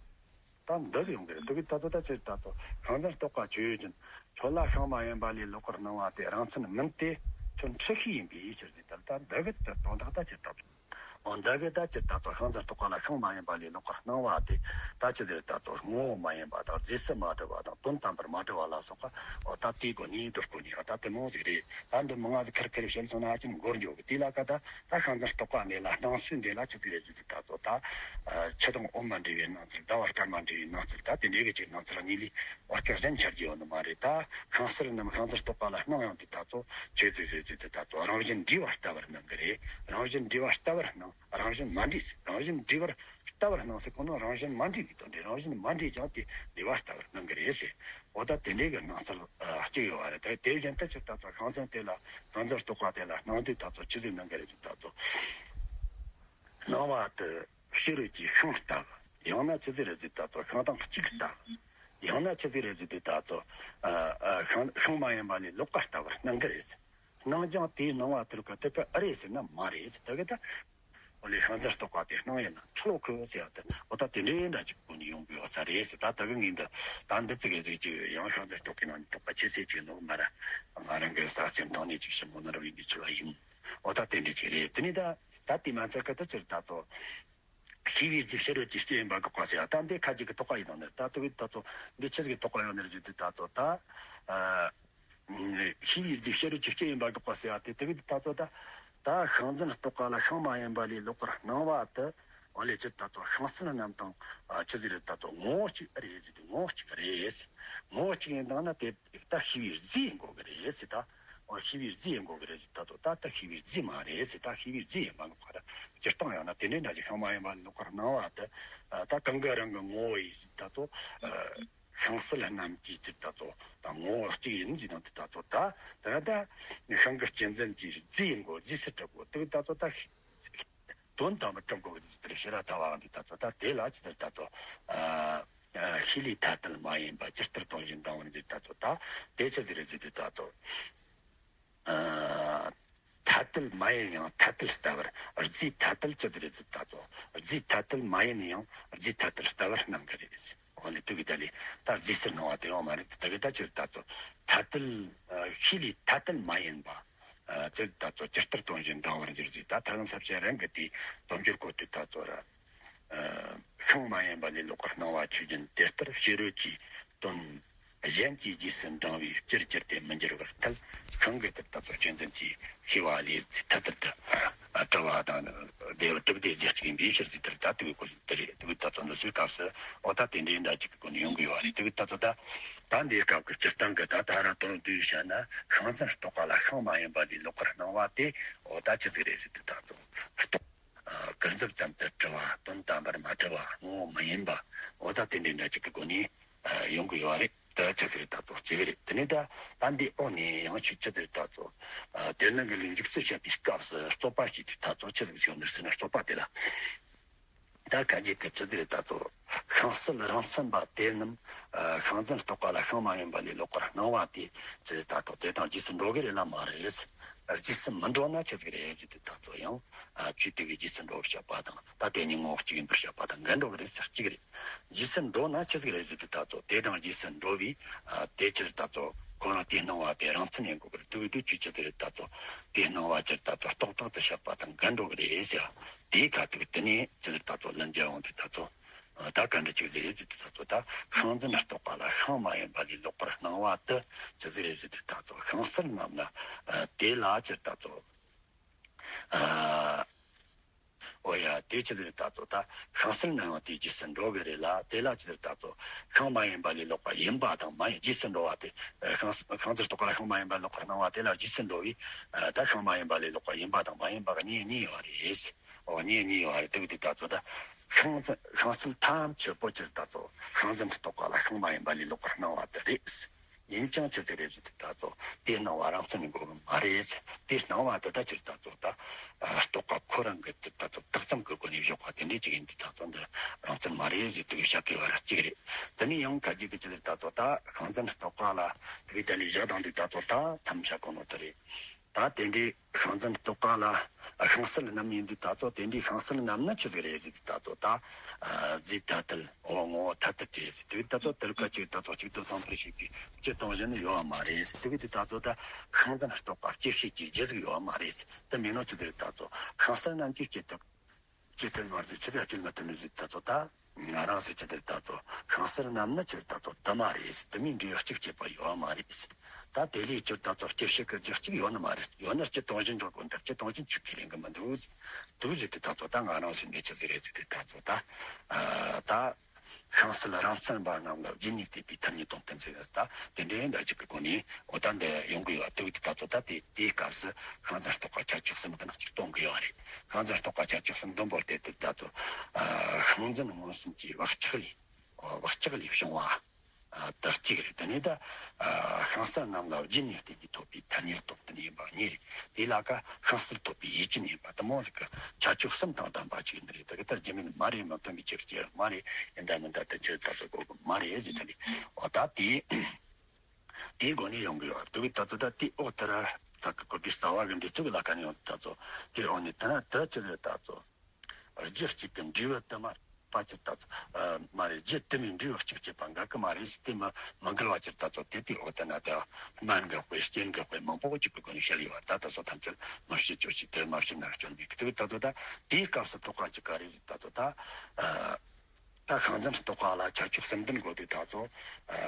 ད་འདི་གི་ཡོང་གི་རེད། འདི་གི་ད་ཚོ་ད་ཕྱིར་ད་ཚོ་ཤིང་འཛིན་རྟོག་པ་ཆོས་ཅན། ཁྱོད་ལ་ཤིང་མ་ཡིན་པ་ལས་ལོག་པར་སྣང་བ་དེ་རང་མཚན་མིན་ཏེ་ཁྱོད་འཁྲུལ་ཤེས་ཡིན་པའི་ཕྱིར་ཟེར། ད་ལྟ་འདི་གི་ད་དོན་དག་ད་ཕྱིར་ད་ཚོ། འོ་འདི་གི་ད་ཅི་ད་ཚོ་ཤིང་འཛིན་རྟོག་པ་ལ་ཤིང་མ་ཡིན་པ་ལས་ལོག་པར་སྣང་བ་དེ་ད་ཅི་ཟེར་ད་ཚོ་ངོ་བོ་མ་ཡིན་པ་དང་རྫས་སུ་མ་གྲུབ་པ་དང་དོན་དམ་པར་མ་གྲུབ་པ་ལ་སོགས་པ། འོ་ད་དེའི་སྒོ་ནས་སྒྲུབ་དགོས་ནི་ཡང་ད་དེ་མོ་ཟིག་རེད། ད་འདི་མང་ང་ཟིག་ཁེར་ཁེར་བཤད་སོང་ན་ཧ་ཅང་འགོར་འགྱོ་གི། དེ་ལ་ཀ་ད་ད་ཤིང་འཛིན་རྟོག་པ་འདི་ལ་སྣང་ཚུལ་འདི་ལ་ཆི་ཟིག་རེད་ཟེར་དུས་ད་ཚོ་ད་ཆུ་དང་འོད་མ་འདྲེས་པའི་སྣང་ཚུལ། ཟླ་བ་སྐར་མ་འདྲེས་པའི་སྣང་ཚུལ། ད་དེ་འདྲའི་གི་ཅིག་སྣང་ཚུལ་གཉིས་ལས་བར་སྐབས་གཞན་འཆར་རྒྱུ་ཡོད་ནི་མ་རེད། ད་ཤིང་གསལ་རྣམ་ཤིང་འཛིན་རྟོག་པ་ལ་སྣང་ཡོང་དུས་ད་ཚོ་ཆོས་ཚུལ་ཟེར་ཟེར་དུས་ད་ཚོ་རང་བཞིན་འདྲེས་པ་ལྟ་བུར་སྣང་གི་རེད། རང་བཞིན་འདྲེས་པ་ལྟ་བུར་སྣང་ རང་བཞིན་མ་འདྲེས་ཟེར། རང་བཞིན་འདྲེས་པར་ལྟ་བར་སྣང་ཟེར་གོ་ནོ། རང་བཞིན་མ་འདྲེས་པའི་དོན་ཏེ། རང་བཞིན་མ་འདྲེས་ཀྱང་དེ་འདྲེས་པར་ལྟ་བར་སྣང་གི་རེད་ཟེར། འོ་ད་དེ་འདྲའི་གི་སྣང་ཚུལ་ཨ་གཅིག་ཡོད་པ་རེད། ད་དེ་བཞིན་དུ་ཅིག་ད་ཚོ་ཤིང་འཛིན་དེ་ལ་ཤིང་འཛིན་རྟོག་པ་དེ་ལ་སྣང་དུས་ད་ཚོ་ཅི་ཟིག་སྣང་གི་རེད་ཟེར། ད་ཚོ་སྣང་བ་དེ་ཕྱི་རོལ་གྱི་ཤིང་ལྟ་བུ། ཡང་ན་ཅི་ཟིག་རེད་ཟེར། ད་ཚོ་ཤིང་དང་གཅིག་ལྟ་བུ། ཡང་ན་ཅི་ཟིག་རེད་ཟེར་དུས་ད་ཚོ་ཨ་ཨ་ཤིང་ཤིང་མ་ཡིན་པ་ལས་ལོག་པར་ལྟ་བར་སྣང་གི་རེད་ཟེར། སྣང་ཀྱང་དེའི་སྣང་བ་དེ་ལ་དེ་ལྟར་ཨེ་རེད་ཟེར་ན་མ་རེད་ཟེར། ད་གི་ད། འོ་ལས་ཤིང་འཛིན་རྟོག་པ་དེ་སྣང་ཡིན་ན་ཁྲ་ལོ་ཁུ་བོ་ཟེར་ཡ་དེ། འོ་ད་དེ་འདྲའི་འདྲ་ཅིག་གོ་ནས་ཡོང་དགོས་ས་རེད་ཟེར། ད་ད་གི་ངས་འདི་ད་འདི་ཙི་གེ་ཟིག་ཅིག་ཡང་ཤིང་འཛིན་རྟོག་པའི་ནང་ནས་རྟོག་པ་ཆེ་ཤོས་ཅིག་ནོ་མ་ར། ང་རང་གི་ས་སེམས་ཐོག་ནས་ཅིག་ཞིབ་མོ་ནོར་བའི་གནས་ཚུལ་བ་ཡིན། འོ་ད་དེ་འདྲ་ཅིག་རེད། དེ་ནས་ད་ད་དེ་མ་ཚད་ཀི་ད་ཅིག་ད་ཚོ། ཤེས་པའི་རྫས་ཕྱི་རོལ་གྱི་སྤྱི་ཡིན་པ་འགོག་པ་ཟེར་བ་ད་འདི་ཁ་ཅིག་གི་རྟོག་པ་ཡིན་ནོ་ནི་རེད། ད་དེ་གི་ད་ཚོ་འདི་ཆི་ཟིག་གི་རྟོག་པ་ཡོད་ནི་རེད་ཟེར་དུས་ད་ཚོ་ད། ཨ། ཤེས་པའི་རྫས་ཕྱི་རོལ་གྱི་སྤྱི་ཡིན་པ་འགོག་པ་ཟེར་བ་དེ་དེ་གི་ད་ཚོ་ད། ད་ཤིང་འཛིན་རྟོག་པ་ལ་ཤིང་མ་ཡིན་པ་ལས་ལོག་པར་སྣང་བ་དེ། འོ་ལས་ཅི་ད་ཚོ་ཤིང་སིལ་རྣམས་དང་། ཨ། ཆི་ཟིག་རེད། ད་ཚོ་ངོ་བོ་གཅིག་རེད་ཟེར་དུས་ངོ་བོ་གཅིག་རེད། ངོ་བོ་གཅིག་ཡིན་དང་ན་དེ། ད་ཤེས་པའི་རྫས་ཡིན་དགོས་ཀྱི་རེད་ཟེར། ད་འོ་ཤེས་པའི་རྫས་ཡིན་དགོས་ཀྱི་རེད་ཟེར། ད་དོ་ད་ལྟ་ཤེས་པའི་རྫས་མ་རེད་ཟེར། ད་ཤེས་པའི་རྫས་ཡིན་མ་གི་ཁོ་ར་སྤྱིར་བཏང་ཡང་ན་དེ་འདྲའི་འདྲ་ཞིག་ཤིང་མ་ཡིན་པ་ལོག་པར་སྣང་བ་དེ། ད་གང་གི་རང་གི་ངོ་བོ་ཡིན་ཟེར། ད་དོ་ཤིང་སིལ་རྣམས་ཀྱི་ཅིག་ད་དོ་ད་ངོ་བོ་གཅིག་ཡིན་ཟེར་དང་དེ་ད་དོ་ད་དེ་ད་ཤིང་གི་གཅན་གཟན་གྱི་རྫས་ཡིན་དགོས། རྫས་སུ་གྲུབ་དགོས། དེ་ད་དོ་ད། དོན་དམ་པར་གྲུབ་དགོས་ཀྱི་དེར་ཤེས་རབ་ཐལ་བའང་འདི་ལྟ་ཚོ། ད་དེ་ལ་ཅི་ལྟར་ལྟ་ཚོ། ཨ་ཤེས་ལས་ཐ་དད་མ་ཡིན་པ་ཇི་ལྟར་དོན་བཞིན་འབྲང་བར་འགྱུར་ལྟ་ཚོ། ད་དེ་ཅི་ཟིག་རེད་ཟེར་དུས་ལྟ་ཚོ། ཨ་ཐ་དད་མ་ཡིན་ཡང་ཐ་དད་ལྟ་བར། རྫས་ཐ་དད་ཅི་ཟིག་རེད་ཟེར་ལྟ་ཚོ། རྫས་ཐ་དད་མ་ཡིན་ཡང་རྫས་ཐ་དད་ལྟ་བར་སྣང་གི་རེད། འོ་ལས་དེ་གི་ད་ལས་ད་རྫས་སུ་སྣང་བ་དེ་ཡོང་མ་རེད། དེ་གི་ད་ཅི་ལྟ་ཚོ། ཐ་དད་ཤེས་ལས་ཐ་དད་མ་ཡིན་པ། ཨ་ཅི་ལྟ་ཚོ་ཇི་ལྟར་དོན་བཞིན་འབྲང་བར་འགྱུར་ཟེར། ད་ཐར་ལམ་ས་བཅད་རང་གི་དེའི་དོན་སྦྱོར་གོ་དུས་ལྟ་ཚོ་ར། ཨ་ཤིང་མ་ཡིན་པ་ལས་ལོག་པར་སྣང་བ་ཆོས་ཅན། དེ་ལྟར་ཕྱི་རོལ་གྱི་དོན་གཞན་གྱིས་རྗེས་སུ་འབྲང་བས་ཅིར་གྱུར་ཏེ་མི་འགྱུར་བར་ཐལ། ཤིང་གི་དེ་ལྟ་ཚོ་གཅན་གཟན་གྱི་ཤེས་པ་ལས་ཐ་དད་དུ་ཨ་གྲུབ་པ་དང་། དེ་བ་གྲུབ་བདེ་རྫས་གཅིག་ཡིན་པའི་ཕྱིར་ཟེར། དེ་ལྟ་དུས་གོ་དེ་རེད། དེ་ལྟ་ཚོ་འདི་ཚོའི་སྐབས་སུ་འོ་ད་དེ་འདྲའི་འདྲ་གཅིག་གི་སྒོ་ནས་ཡོང་གི་ཡོད་རེད། དེ་ལྟ་ཚོ་ད་ད་འདིའི་སྐབས་ཀྱི་སྤྱིར་བཏང་གི་ད་ད་ར་དོན་བསྡུས་བཤད་ན། ཤིང་འཛིན་རྟོག་པ་ལ་ཤིང་མ་ཡིན་པ་ལས་ལོག་པར་སྣང་བ་དེ་འོ་ད་ཅི་ཟིག་རེད་ཟེར་དུས་ད་ཚོ་རྟོག་ཨ་ཀུན་རྫོབ་ཙམ་དུ་གྲུབ་པ། དོན་དམ་པར་མ་གྲུབ་པ། ངོ་བོ་མི་ཡིན་པ། འོ་ད་དེ་འདྲའི་འདྲ་གཅིག་གི་སྒོ་ནས་ཨ་ཡོང་གི་ཡོད་རེད། ད་ཅི་ཟིག་རེད་ད་ཚོ་གཅིག་རེད། དེ་ནས་ད་ད་འདི་འོག་ནས་ཡང་ཆོས་ཅི་ཟིག་རེད་ད་ཚོ། ཨ་དེ་ནང་གི་ལས་འཇུག་ཚུལ་བཤད་པའི་སྐབས་སུ་རྩོད་པ་བྱེད་དུས་ད་ཚོ་ཅི་ཟིག་བྱུང་ནི་ཟེར་ན། རྩོད་པ་དེ་ལ། ད་ག་ཅིག་གི་ཅི་ཟིག་རེད་ད་ཚོ། ཤིང་སིལ་རང་མཚན་པ་དེ་རྣམས་ཨ་ཤིང་འཛིན་རྟོག་པ་ལ་ཤིང་མ་ཡིན་པ་ལས་ལོག་པར་སྣང་བ་དེ་ཅི་ཟིག་ད་ཚོ་དེ་དང་རྗེས་སུ་འགྲོ་གི་རེད་ལ་མ་རེད། རྗེས་སུ་མི་འགྲོ་ན་ཅི་ཟིག་རེད་ཟེར་དུས་ད་ཚོ་ཡང་ཨ་ཆོས་དེ་གི་རྗེས་སུ་འགྲོ་བར་བཤད་པ་དང་། ད་དེ་གཉིས་ངོ་བོ་གཅིག་ཡིན་པར་བཤད་པ་དང་འགལ་འགྲོ་གི་རེད་ཟེར་གཅིག་རེད། རྗེས་སུ་འགྲོ་ན་ཅི་ཟིག་རེད་ཟེར་དུས་ད་ཚོ་དེ་དང་རྗེས་སུ་འགྲོ་བའི་ཨ་དེ་ཅི་ཟིག་ད་ཚོ་ཁོ་རང་དེའི་སྣང་བ་དེ་རང་མཚན་ཡིན་དགོས་གི་རེད། དེ་བས་དུས་ཅི་ཟིག་རེད་ད་ཚོ་དེའི་སྣང་བ་ཅི་ཟིག་ད་ཚོ་རྟོག་བཏང་དུ་བཤད་པ་དང་འགལ་འགྲོ་གི་རེད་ཟེར། དེའི་ཁ་ཐུག་དེ་ནས་ཅི་ཟེར་ད་ཚོ་ལན་རྒྱག་ཡོང་དུས་ད་ཚོ། ད་ག་འདྲ་ཅིག་ཟེར་ཡོད་ཅིག་ད་ཚོ། ད་ཤིང་འཛིན་རྟོག་པ་ལ་ཤིང་མ་ཡིན་པ་ལས་ལོག་པར་སྣང་བ་དེ་ཅི་ཟིག་རེད་ཟེར་དུས་ད་ཚོ་ཤིང་སིལ་རྣམས་ལ་དེ་ལ་ཅི་ད་ཚོ། ཨ་འོ་ཡ་དེ་ཅི་ཟེར་ད་ཚོ། ད་ཤིང་སིལ་རྣམས་ཡང་དེའི་རྗེས་སུ་འགྲོ་གི་རེད་ལ། དེ་ལ་ཅི་ཟེར་ད་ཚོ། ཤིང་མ་ཡིན་པ་ལས་ལོག་པ་ཡིན་པ་དང་མ་ཡིན། རྗེས་སུ་འགྲོ་བ་དེ་ཤིང་ཤིང་སིལ་རྟོག་པ་ལ་ཤིང་མ་ཡིན་པ་ལོག་པར་སྣང་བ་དེ་ལ་རྗེས་སུ་འགྲོ་བས་ད་ཤིང་མ་ཡིན་པ་ལས་ལོག་པ་ཡིན་པ་དང་མ་ཡིན་པ་གཉིས་གཉིས་ཡོད་རེད། འོ་གཉིས་གཉིས་ཡོད་རེད། དེ་བས་དེ་ད་ཚོ་ད་ཤིང་ཤིང་སིལ་ཐམས་ཅད་པོ་ཅི་ད་ཚོ་ཤིང་འཛིན་རྟོག་པ་ལ་ཤིང་མ་ཡིན་པ་ལས་ལོག་པར་སྣང་བ་དེ་རེད། ཡིན་ཀྱང་ཅི་ཟེར་རེད་ཟེར་དུས་ད་ཚོ་དེའི་སྣང་བ་རང་མཚན་ནི་འགོག་གི་མ་རེད། དེའི་སྣང་བ་དེ་ད་ཅི་ད་ཚོ་ད་རྟོག་པ་ཁོ་རང་གི་ད་ཚོ་བཏགས་ཙམ་གྱི་སྒོ་ནས་བཞག་པ་དེ་འདྲའི་ཅིག་ཡིན་དུས་ད་ཚོ་འདི་རང་མཚན་མ་རེད་ཟེར་དུས་བཤད་དགོས་པ་ར་གཅིག་རེད། དེ་ནས་ཡང་ག་ཅིག་གི་ཅི་ཟེར་ད་ཚོ་ད་ཤིང་འཛིན་རྟོག་པ་ལ་དེ་བས་ད་ལས་བཞག་དང་དུས་ད་ཚོ་ད་ཐམས་ཅད་གོ་ནོ་དེ་རེད། ད་དེ་འདྲའི་ཤིང་འཛིན་རྟོག་པ་ལ་ཤིང་སིལ་རྣམས་ཡིན་དུས་ད་ཚོ་དེ་འདྲའི་ཤིང་སིལ་རྣམས་ནི་ཅི་ཟིག་རེད་ཟེར་དུས་ད་ཚོ་ད་རྫས་ཐ་དད། འོ་ངོ་བོ་ཐ་དད་རེད་ཟེར་དུས་ད་ཚོ་དེར་ཀ་ཅིག་ད་ཚོ་གཅིག་ཏུ་དང་པོར་ཤེས་པའི་སྤྱི་དོན་བཞིན་ནི་ཡོད་པ་མ་རེད་ཟེར་དུས་དེ་ད་ཚོ་ད་ཤིང་འཛིན་རྟོག་པ་སྐྱེད་བྱེད་ཀྱི་རྒྱུ་ཟིག་ཡོད་པ་མ་རེད་ཟེར། དེ་མིན་ནོ་ཅི་ཟེར་ད་ཚོ་ཤིང་སིལ་རྣམས་ཀྱི་སྐྱེད་ཐུབ། ཇི་ལྟར་མ་རེད་ཇི་ལྟར་སྐྱེད་མ་ཐུབ་ནི་ཟེར་ད་ཚོ་ད་ང་རང་ཚོས་ཇི་ལྟར་ད་ཚོ་ཤིང་སིལ་རྣམས་ནི་ཇི་ལྟར་ད་ཚོ་དུ་མ་རེད། དུ་མའི་འབྲས་བུ་གཅིག་སྐྱེད་པ་ཡོད་མ་རེད། ད་དེ་ལས་ཇི་ལྟར་ད་ཚོ་སྐྱེད་བྱེད་ཀྱི་རྒྱུ་གཅིག་ཡོད་ནི་མ་རེད། ཡོད་ན་སྤྱི་དོན་བཞིན་འཇོག་དགོས་འདྲ། སྤྱི་དོན་བཞིན་ཆོས་ཁས་ལེན་གི་མི་འདུག་འདུག་ཟེར་དུས་ད་ཚོ་ད་ང་རང་ཚོས་འདི་ཆི་ཟིག་རེད་ཟེར་དུས་ད་ཚོ་ད་ཨ་ད་ ཤིང་གསལ་རང་རྩལ་པ་རྣམས་ལ་རྒྱུད་གཉིས་བསྟན་པའི་ཐ་སྙད་སྟོང་བསྟན་ཟེར་བ་ད་དེ་འདྲའི་འདྲ་ཅིག་གི་སྒོ་ནས་འོ་ད་འདི་ཡོང་གི་ཡོད་དུས་ད་ཚོ་ད་དེ་དེའི་སྐབས་སུ་ཤིང་གསལ་རྟོགས་པ་ཁྱད་ཆོས་གསུམ་ལྡན་གཅིག་སྟོན་གི་ཡོད་རེད། ཤིང་གསལ་རྟོགས་པ་ཁྱད་ཆོས་གསུམ་ལྡན་པོ་དེ་དུས་ད་ཚོ་ཤིང་འཛིན་མངོན་སུམ་གྱི་བག་ཆགས་ལས་བག་ཆགས་ལས་བྱུང་བ། ཨ། དག་གཅིག་རེད། དེ་ནས་ད་ཨ་ཤིང་གསལ་རྣམས་ལ་རྒྱུད་གཉིས་བསྟན་པའི་ཐོབ་པའི་ཐ་སྙད་སྟོང་བསྟན་ཡིན་པ་གཉིས་རེད། དེ་ལ་ཀ་ཤིང་གསལ་ཐོབ་པའི་ཡུལ་ཅན་ཡིན་པ་དེ་མོ་ཟིག་གི་ཁྱད་ཆོས་གསུམ་དང་ལྡན་པ་ཅིག་ཡིན་རེད། དེ་གི་ལྟར་རྒྱུ་མེད་མ་རེད། མི་མཐུན་པའི་ཕྱིར་གྱི་མ་རེད། ཡིན་ད་མིན་ད་དེ་ཆོས་ལྟར་དུ་གོ་གི་མ་རེད་ཟེར་ད་ནི་འོ་ད་དེ་དེའི་སྒོ་ནས་ཡོང་གི་ཡོད་རེད། དེ་གི་ད་ཚོ་ད་དེ་འོག་ལྟར་ཚ་གི་གོ་དེ་རྩ་བ་གི་འདྲི་ཚུལ་གི་ལ་ཀ་ནས་ཡོང་དུས་ད་ཚོ་དེ་འོག་ནས་ད་ན་ད་ཅི་རེད་ད་ཚོ། རྒྱུ་གཅིག་གི་འབྲས་བུ་དུ་མར་པ་ཅིར་ད་ཚོ། མ་རེད། རྒྱུ་དུ་མའི་འབྲས་བུ་གཅིག་བྱེད་པ་འགལ་གི་མ་རེད་ཟེར། དེ་མི་མི་འགལ་བ་ཅིར་ད་ཚོ་དེ་དེའི་འོག་ཏུ་ན་དེ་སྨན་གི་དཔེ་རྐྱེན་གི་དཔེ་མང་པོ་ཅིག་གི་སྒོ་ནས་བཤད་ཡོད་པ་ད་ད་ཚོ་ཐམས་ཅད་མི་བཤད་ཅོ་ཅིག་དེ་མ་བཤད་ན་སྐྱོན་མེད་གི། དེ་ད་ཚོ་ད་དེའི་སྐབས་སུ་རྟོགས་པ་ཅིག་ག་རེ་ད་ཚོ་ད་ད་ཤིང་འཛིན་རྟོགས་པ་ལ་ཁྱད་ཆོས་གསུམ་ལྡན་དགོས་དུས་ད་ཚོ་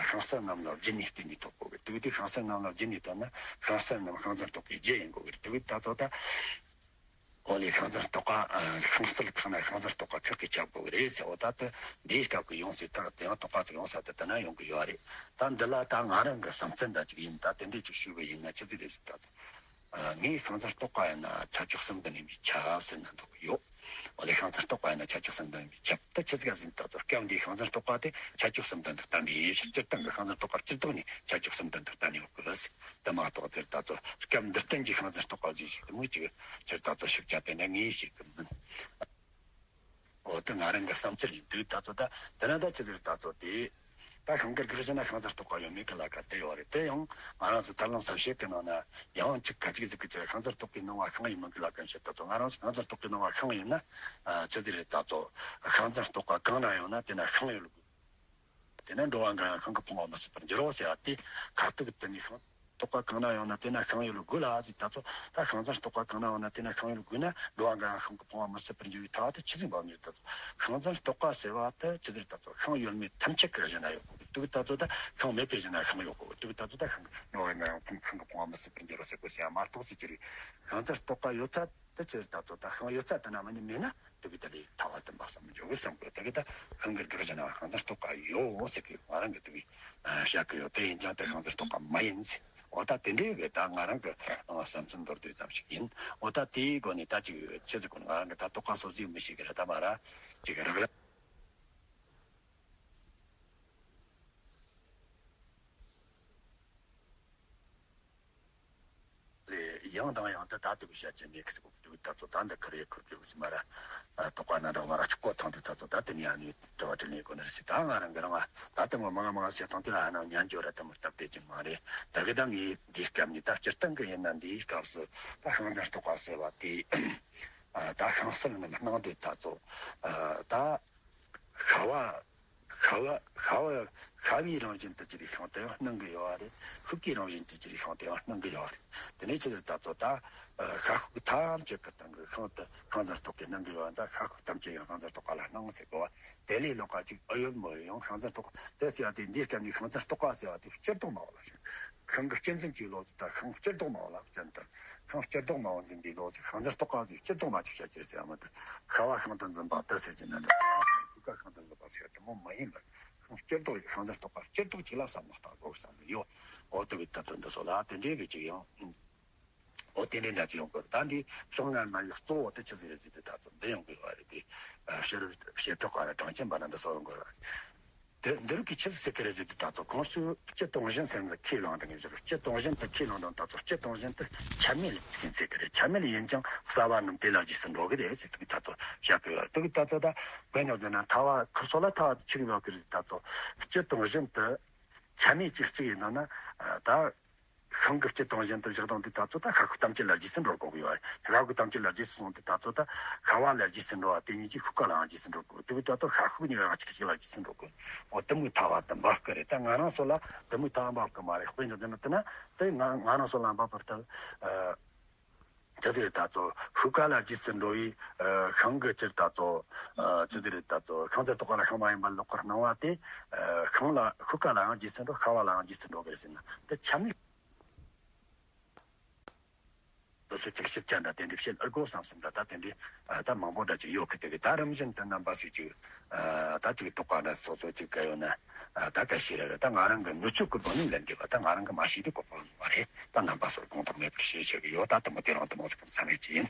ཤིང་གསལ་རྣམས་ལ་རྒྱུད་གཉིས་བསྟན་ནས་རྟོགས་དགོས་གི། དེ་དུས་ཤིང་གསལ་རྣམས་ལ་རྒྱུད་གཉིས་བསྟན་ན་ཤིང་གསལ་རྣམས་ཤིང་འཛིན་རྟོགས་པའི་རྒྱུ་ཡིན་དགོས་གི། དེ་ད་ཚོ་ད། འོ་ལས་ཤིང་འཛིན་རྟོགས་པ། ཤིང་གསལ་ཁག་ན་ཤིང་འཛིན་རྟོགས་པ་ཁག་གིས་ཁྱབ་དགོས་ཀྱི་རེད་ཟེར། འོ་ད་ལྟ་འདིའི་སྐབས་ཀྱི་ཡོངས་སུ་ཐག་དེ་ཡང་རྟོགས་པ་ཚིག་ཡོངས་ས་དེ་ལྟ་ན་ཡོང་གི་ཡོད་རེད། ད་འདི་ལ་ད་ང་རང་གི་བསམ་ཚུལ་འདྲ་ཅིག་ཡིན། ད་དེ་འདྲས་ཅིག་ཞུས་པ་ཡིན་ན་ཅི་ཟིག་རེད་ཟེར་ད། ངས་ཤིང་འཛིན་རྟོགས་པ་ཡིན་ན་ཁྱད་ཆོས་གསུམ་ལྡན་ཡིན་པས་ཁྱབ་ཟེར་ན་འདོད་ཀྱི་ཡོད། འོ་ལས་ཤིང་འཛིན་རྟོགས་པ་ཡིན་ན་ཁྱད་ཆོས་གསུམ་ལྡན་ཡིན་པས་ཁྱབ། ད་ཆི་ཟིག་ཡིན་ད་ཚོ་སྐབས་འདིའི་ཤིང་འཛིན་རྟོགས་པ་དེ་ཁྱད་ཆོས་གསུམ་ལྡན་དུ་བསྟན་པའི་ཕྱིར། སྤྱིར་བཏང་གི་ཤིང་འཛིན་རྟོགས་པ་སྤྱིར་བཏང་ནས་ཁྱད་ཆོས་གསུམ་ལྡན་དུ་བསྟན་ཡོད་གི་ཟེར། དེ་མ་གཏོགས་དེར་ད་ཚོ་སྐབས་འདིར་བསྟན་གྱི་ཤིང་འཛིན་རྟོགས་པ་ཟེར་ཞིག་དེ་མོ་ཅིག་ཅིར་ད་ཚོ་ཤུགས་རྒྱག་དེ་ནས་ངེས་ཤེས་ཀྱི་མིན། འོ་དེ་ང་རང་གི་བསམ་ཚུལ་ཡིན་དུས་ད་ཚོ་ད་དེ་ན་ད་ཅི་ཟེར་ད་ཚོ་དེ། ད་ཤིང་གི་དགག་བྱ་ན་ཤིང་འཛིན་རྟོགས་པ་ཡོད་མེད་ཀྱི་ལ་ཀ་དེ་ཡོད་རེད། དེ་ཡང་ང་རང་ཚོ་ཐར་ལམ་ཟབ་བཤད་ཀྱི་ནང་ན་ཡང་ཅིག་ཁ་ཅིག་ཟིག་གི་ཅིག་ཤིང་འཛིན་རྟོགས་པའི་སྣང་བ་ཤིང་ཡིན་མིན་གྱི་ལ་ཀ་བཤད་ད་ཚོ་ང་རང་ཚོ་ཤིང་འཛིན་རྟོགས་པའི་སྣང་བ་ཤིང་ཡིན་ན་ཅི་ཟེར་རེད་ད་ཚོ་ཤིང་འཛིན་རྟོགས་པ་གང་ན་ཡོང་ན་དེ་ན་ཤིང་ཡོད། དེ་ན་འགྲོ་བ་འགའ་ཡང་ཤིང་གི་ཕུང་བ་མི་སྲིད་པར་འགྱུར་རོ་ཟེར་བ་དེ་ཁ་ཐུག་དེ་ནས་ཤིང་རྟོགས་པ་གང་ན་ཡོང་ན་དེ་ན་ཤིང་ཡོད་དགོས་ལ་ཟེར་ད་ཚོ་ད་ཤིང་འཛིན་རྟོགས་པ་གང་ན་ཡོང་ན་དེ་ན་ཤིང་ཡོད་དགོས་ན་འགྲོ་བ་འགའ་ཡང་ཤིང་གི་ཕུང་བ་མི་སྲིད་པར་འགྱུར་བའི་ཐ་བ་དེ་ཆི་ཟིག་འབབ་ནི་ད་ཚོ་ཤིང་འཛིན་རྟོགས་པ་ཟེར་བ་དེ་ཆི་ཟིག་ད་ཚོ་ཤིང་ཡོད་མེད་ཐམས་ཅད་ཀྱི་གཞི་ན་ཡོད་དགོས་དུས་ད་ཚོ་ད་ཤིང་མེད་པའི་གཞི་ན་ཤིང་ཡོད་དགོས་དུས་ད་ཚོ་ད་ཤིང་འགྲོ་བ་འགའ་ཡང་ཤིང་གི་ཕུང་བ་མི་སྲིད་པར་འགྱུར་རོ་ཟེར་དགོས་ཟེར་ཡ་མ་གཏོགས་ཟེར་གྱི་རེད། ཤིང་འཛིན་རྟོགས་པ་ཡོད་ཚད། དེ་ཕྱིར་ད་ཚོ་ད་ཤིང་ཡོད་ཚད་དེ་ན་མ་ནི་མེད་ན་དེ་གི་དེ་ལས་ཐ་བ་དུ་འབབ་ས་མི་འཇོག་གི་བསམ་དགོས། དེ་གི་ད་ཤིང་གི་དགག་བྱ་ན་ཤིང་འཛིན་རྟོགས་པ་ཡོད་ཟེར་གི་ང་རང་གི་དེ་གི་བཤད་གི་ཡོད། དེ་ཡིན་ཀྱང་དེ་ཤིང་འཛིན་རྟོགས་པ་མ་ཡིན་ཟེར། འོ་ད་དེ་འདྲའི་གི་ད་ང་རང་གི་བསམ་ཚུལ་མདོར་བསྡུས་ཙམ་ཞིག་ཡིན། འོ་ད་དེའི་སྒོ་ནས་ད་ཅིག་ཆི་ཟིག་གོ་ང་རང་གི་ད་རྟོགས་པ་སོ་སོའི་མི་ཤེས་གི་རེད་ད་མ་ར་ཅིག་རག་ལས། ལས་ཡང་དང་ཡང་དུ་ད་ལྟ་བུ་བཤད་ཀྱི་མེད་ཀི་ཟེར་གོ་དུས་ད་ཚོ་ད་འདི་ཁུར་ཡོད་ཁུར་གི་ཟེར་མ་ར། རྟོགས་པ་ན་འདྲ་མ་ར་ཆོག་གོ་ཐང་དུ་ད་ཚོ་ད་དེ་ནས་ཨ་ནི་དྲི་བ་དྲིས་ལན་གོ་ནར་སྲིད། ད་ང་རང་གི་རང་ད་ལྟ་མོ་མང་མང་བཤད་ཐང་དེ་ལ་ཨ་ན་ཉན་འཇོག་ར་དེ་མོ་སྟབས་བདེ་ཅིག་མ་རེད། ད་གི་ད་ངས་འདིའི་སྐབས་ནས་ད་སྤྱིར་བཏང་གི་ཡིན་ན་འདིའི་སྐབས་སུ་ད་ཤིང་འཛིན་རྟོགས་པ་ཟེར་བ་དེ་ད་ཤིང་གསལ་རྣམས་སྣང་དུས་ད་ཚོ་ད། ཤ་བ། ཤ་བ་ཤ་བ་ཤ་བའི་རང་བཞིན་དུ་གྱུར་པའི་ཤིང་དེ་ཡང་སྣང་གི་ཡོད་པ་རེད། ཤུགས་ཀྱི་རང་བཞིན་དུ་གྱུར་པའི་ཤིང་དེ་ཡང་སྣང་གི་ཡོད་པ་རེད། དེ་ནས་ཕྱིར་ད་ཚོ་ད་ཤ་ཤུགས་ཐམས་ཅད་ཀྱི་སྟེང་གི་ཤིང་དེ་ཤིང་འཛིན་རྟོགས་ཀྱི་སྣང་གི་ཡོད་པ་ད་ཤ་ཤུགས་ཐམས་ཅད་ཡང་ཤིང་འཛིན་རྟོགས་པ་ལ་སྣང་ཟེར་གོ་བ། དེ་ལས་ལོག་པ་ཅིག་ཨེ་ཡོད་མི་ཡོད་ཡང་ཤིང་འཛིན་རྟོགས་དེ་ཟེར་བ་དེ་འདིའི་སྐབས་ནས་ཤིང་འཛིན་རྟོགས་པ་ཟེར་བ་དེ་སྤྱིར་བཏང་མ་བ་ལ་ཤིང་གི་སྤྱི་འཛིན་གྱི་ལོ་དེ་ད་ཤིང་སྤྱིར་བཏང་མ་བ་ལ་བཙན་དུ་ཤིང་སྤྱིར་བཏང་མ་བ་འཛིན་པའི་ལོ་ཟེར་ཤིང་འཛིན་རྟོགས་པ་ཟེར་སྤྱིར་བཏང་མ་ཅིག་བཤད་ཀྱི་ཟེར་བ་མ་གཏོགས་ཤ་བ་ཤིང་དུ་འཛིན་པ་དེ་ཟེར་གྱི་ན་འདྲ། ཤུགས་ཀ་ཤིང་དུ་འཛིན་པ་ཟེར་དེ་མོ་མ་ཡིན་པར་ཤིང་སྤྱིར་བཏང་ཡི་ཤིང་འཛིན་རྟོགས་པ་སྤྱིར་བཏང་ཅིག་ལ་བསམ་བློ་བཏང་དགོས་བསམ་གྱི་ཡོད། འོ་དེ་བས་ད་ཚོད་འདི་སོགས་ལ་དེ་འདྲའི་གི་ཅིག་ཡང་། འོ་དེ་འདྲའི་འདྲ་ཅིག་ཡོང་དགོས། ད་འདི་ཕྱོགས་སྔ་མ་ཡི་གཙོ་བོ་དེ་ཆི་ཟིག་རེད་ཟེར་དུས་ད་ཚོད་འདི་ཡོང་དགོས་པ་རེད་དེ། ཕྱིར་ཕྱིར་གྲོགས་ཀ་ར་གྲངས་ཅན་པ་ན་འདི་སོགས་ཡོང་དགོས་པ་རེད། དེ་འདི་རིགས་ཀྱི་ཆི་ཟིག་ཟེར་གི་རེད་ཟེར་དུས་ད་ཚོད་ཁོང་ཚོས་སྤྱི་སྟོང་བཞིན་ཟེར་ནས་ཁས་བླངས་དང་ངེས་ཟེར། སྤྱི་སྟོང་བཞིན་དུ་ཁས་བླངས་དང་ད་ཚོད་སྤྱི་སྟོང་བཞིན་དུ་ཆ་མེད་ལ་ཟེར་གི་རེད། ཆ་མེད་ཡིན་ཀྱང་གསལ་བ་རྣམས་དེ་ལ་རྗེས་སུ་འགྲོ་གི་རེད་ཟེར་དུས་ད་ཚོད་བཤད་གི་ཡོད་དུས་ད་ཚོད་ད་དཔེ་ཉོ་ཟེར་ན་ཐ་བ་ཁུར་སོ་ལ་ཐ་བ་ཆི་གི་ཡོད་གི་རེད། ད་ཚོད་སྤྱི་སྟོང་བཞིན་དུ་ཆ་མེད་ཅིག་གཅིག་ཡིན་ན་ན་ད། ཤིང་གི་སྤྱི་སྟོང་བཞིན་དུ་བཞག་དང་དུས་ད་ཚོད་ད་ཤ་ཤུགས་ཐམས་ཅད་ལ་རྗེས་སུ་འགྲོ་དགོས་ཀྱི་ཡོད་རེད། ཤ་ཤུགས་ཐམས་ཅད་ལ་རྗེས་སུ་སོང་དུས་ད་ཚོད་ད་ཤ་བ་ལ་རྗེས་སུ་འགྲོ་བ་དེ་གཉིས་ཀྱིས་ཤུགས་ཀ་ལའང་རྗེས་སུ་འགྲོ་དགོས། དེ་བས་ད་ཚོད་ཤ་ཤུགས་གཉིས་ཀ་གཅིག་གཅིག་ལ་རྗེས་སུ་འགྲོ་དགོས། འོ་དེ་མོ་ཐ་བ་དེ་འབབ་ཀྱི་རེད། ད་ང་རང་ཚོ་ལ་དེ་མོ་ཐ་བ་འབབ་ཀྱི་མ་རེད། དཔེ་འཇོག་དེ་ནི་དེ་ན་དེ་ང་ང་རང་ཚོ་ལ་འབབ་པར་ཐལ། ཨ། དེ་དུས་ད་ཚོད་ཤུགས་ཀ་ལ་རྗེས་སུ་འགྲོ་བའི་ཨ་ཤིང་གི་ཕྱིར་ད་ཚོད་ཨ་ཅི་ཟེར་རེད། ད་ཚོད་ཤིང་རྩི་ཏོག་ཀ་ལ་ཤིང་མ་ཡིན་པ་ལོག་པར་སྣང་བ་དེ་ཨ་ཤིང་ལ་ཤུགས་ཀ་ལའང་རྗེས་སུ་འགྲོ། ཤ་བ་ལའང་རྗེས་སུ་འགྲོ་གི་རེད་ཟེར་ན་དེ་ཆ་མེད། སོ་སོ་ཅིག་ཞིབ་ཆ་འདྲ་དེ་འདྲ་བཤད་ཨར་གོ་བསམ་བསམ་འདྲ་ད་དེ་འདྲ་ད་མང་པོ་འདྲ་ཅིག་ཡོད་གི། དེ་གི་ད་རིམ་བཞིན་དུ་རྣམ་པ་ཚོས་ཅིག་ད་ཅིག་དོགས་པ་འདྲ་སོ་སོ་ཅིག་ག་ཡོད་ན་ད་ག་ཤེས་ར་ར། ད་ང་རང་གི་ནུ་ཆུ་གི་སྒོ་ནས་ལེན་དགོས་པ། ད་ང་རང་གི་མ་ཤེས་དུས་གོ་པོ་ཡོང་བ་རེད། ད་རྣམ་པ་ཚོར་དགོངས་དག་མེད་པར་ཞུ་ཆོག་གི་ཡོད། ད་དུ་མོ་དེ་རང་དུ་མོ་ཟིག་གམ་ཚང་རེད་ཅི་ཡིན།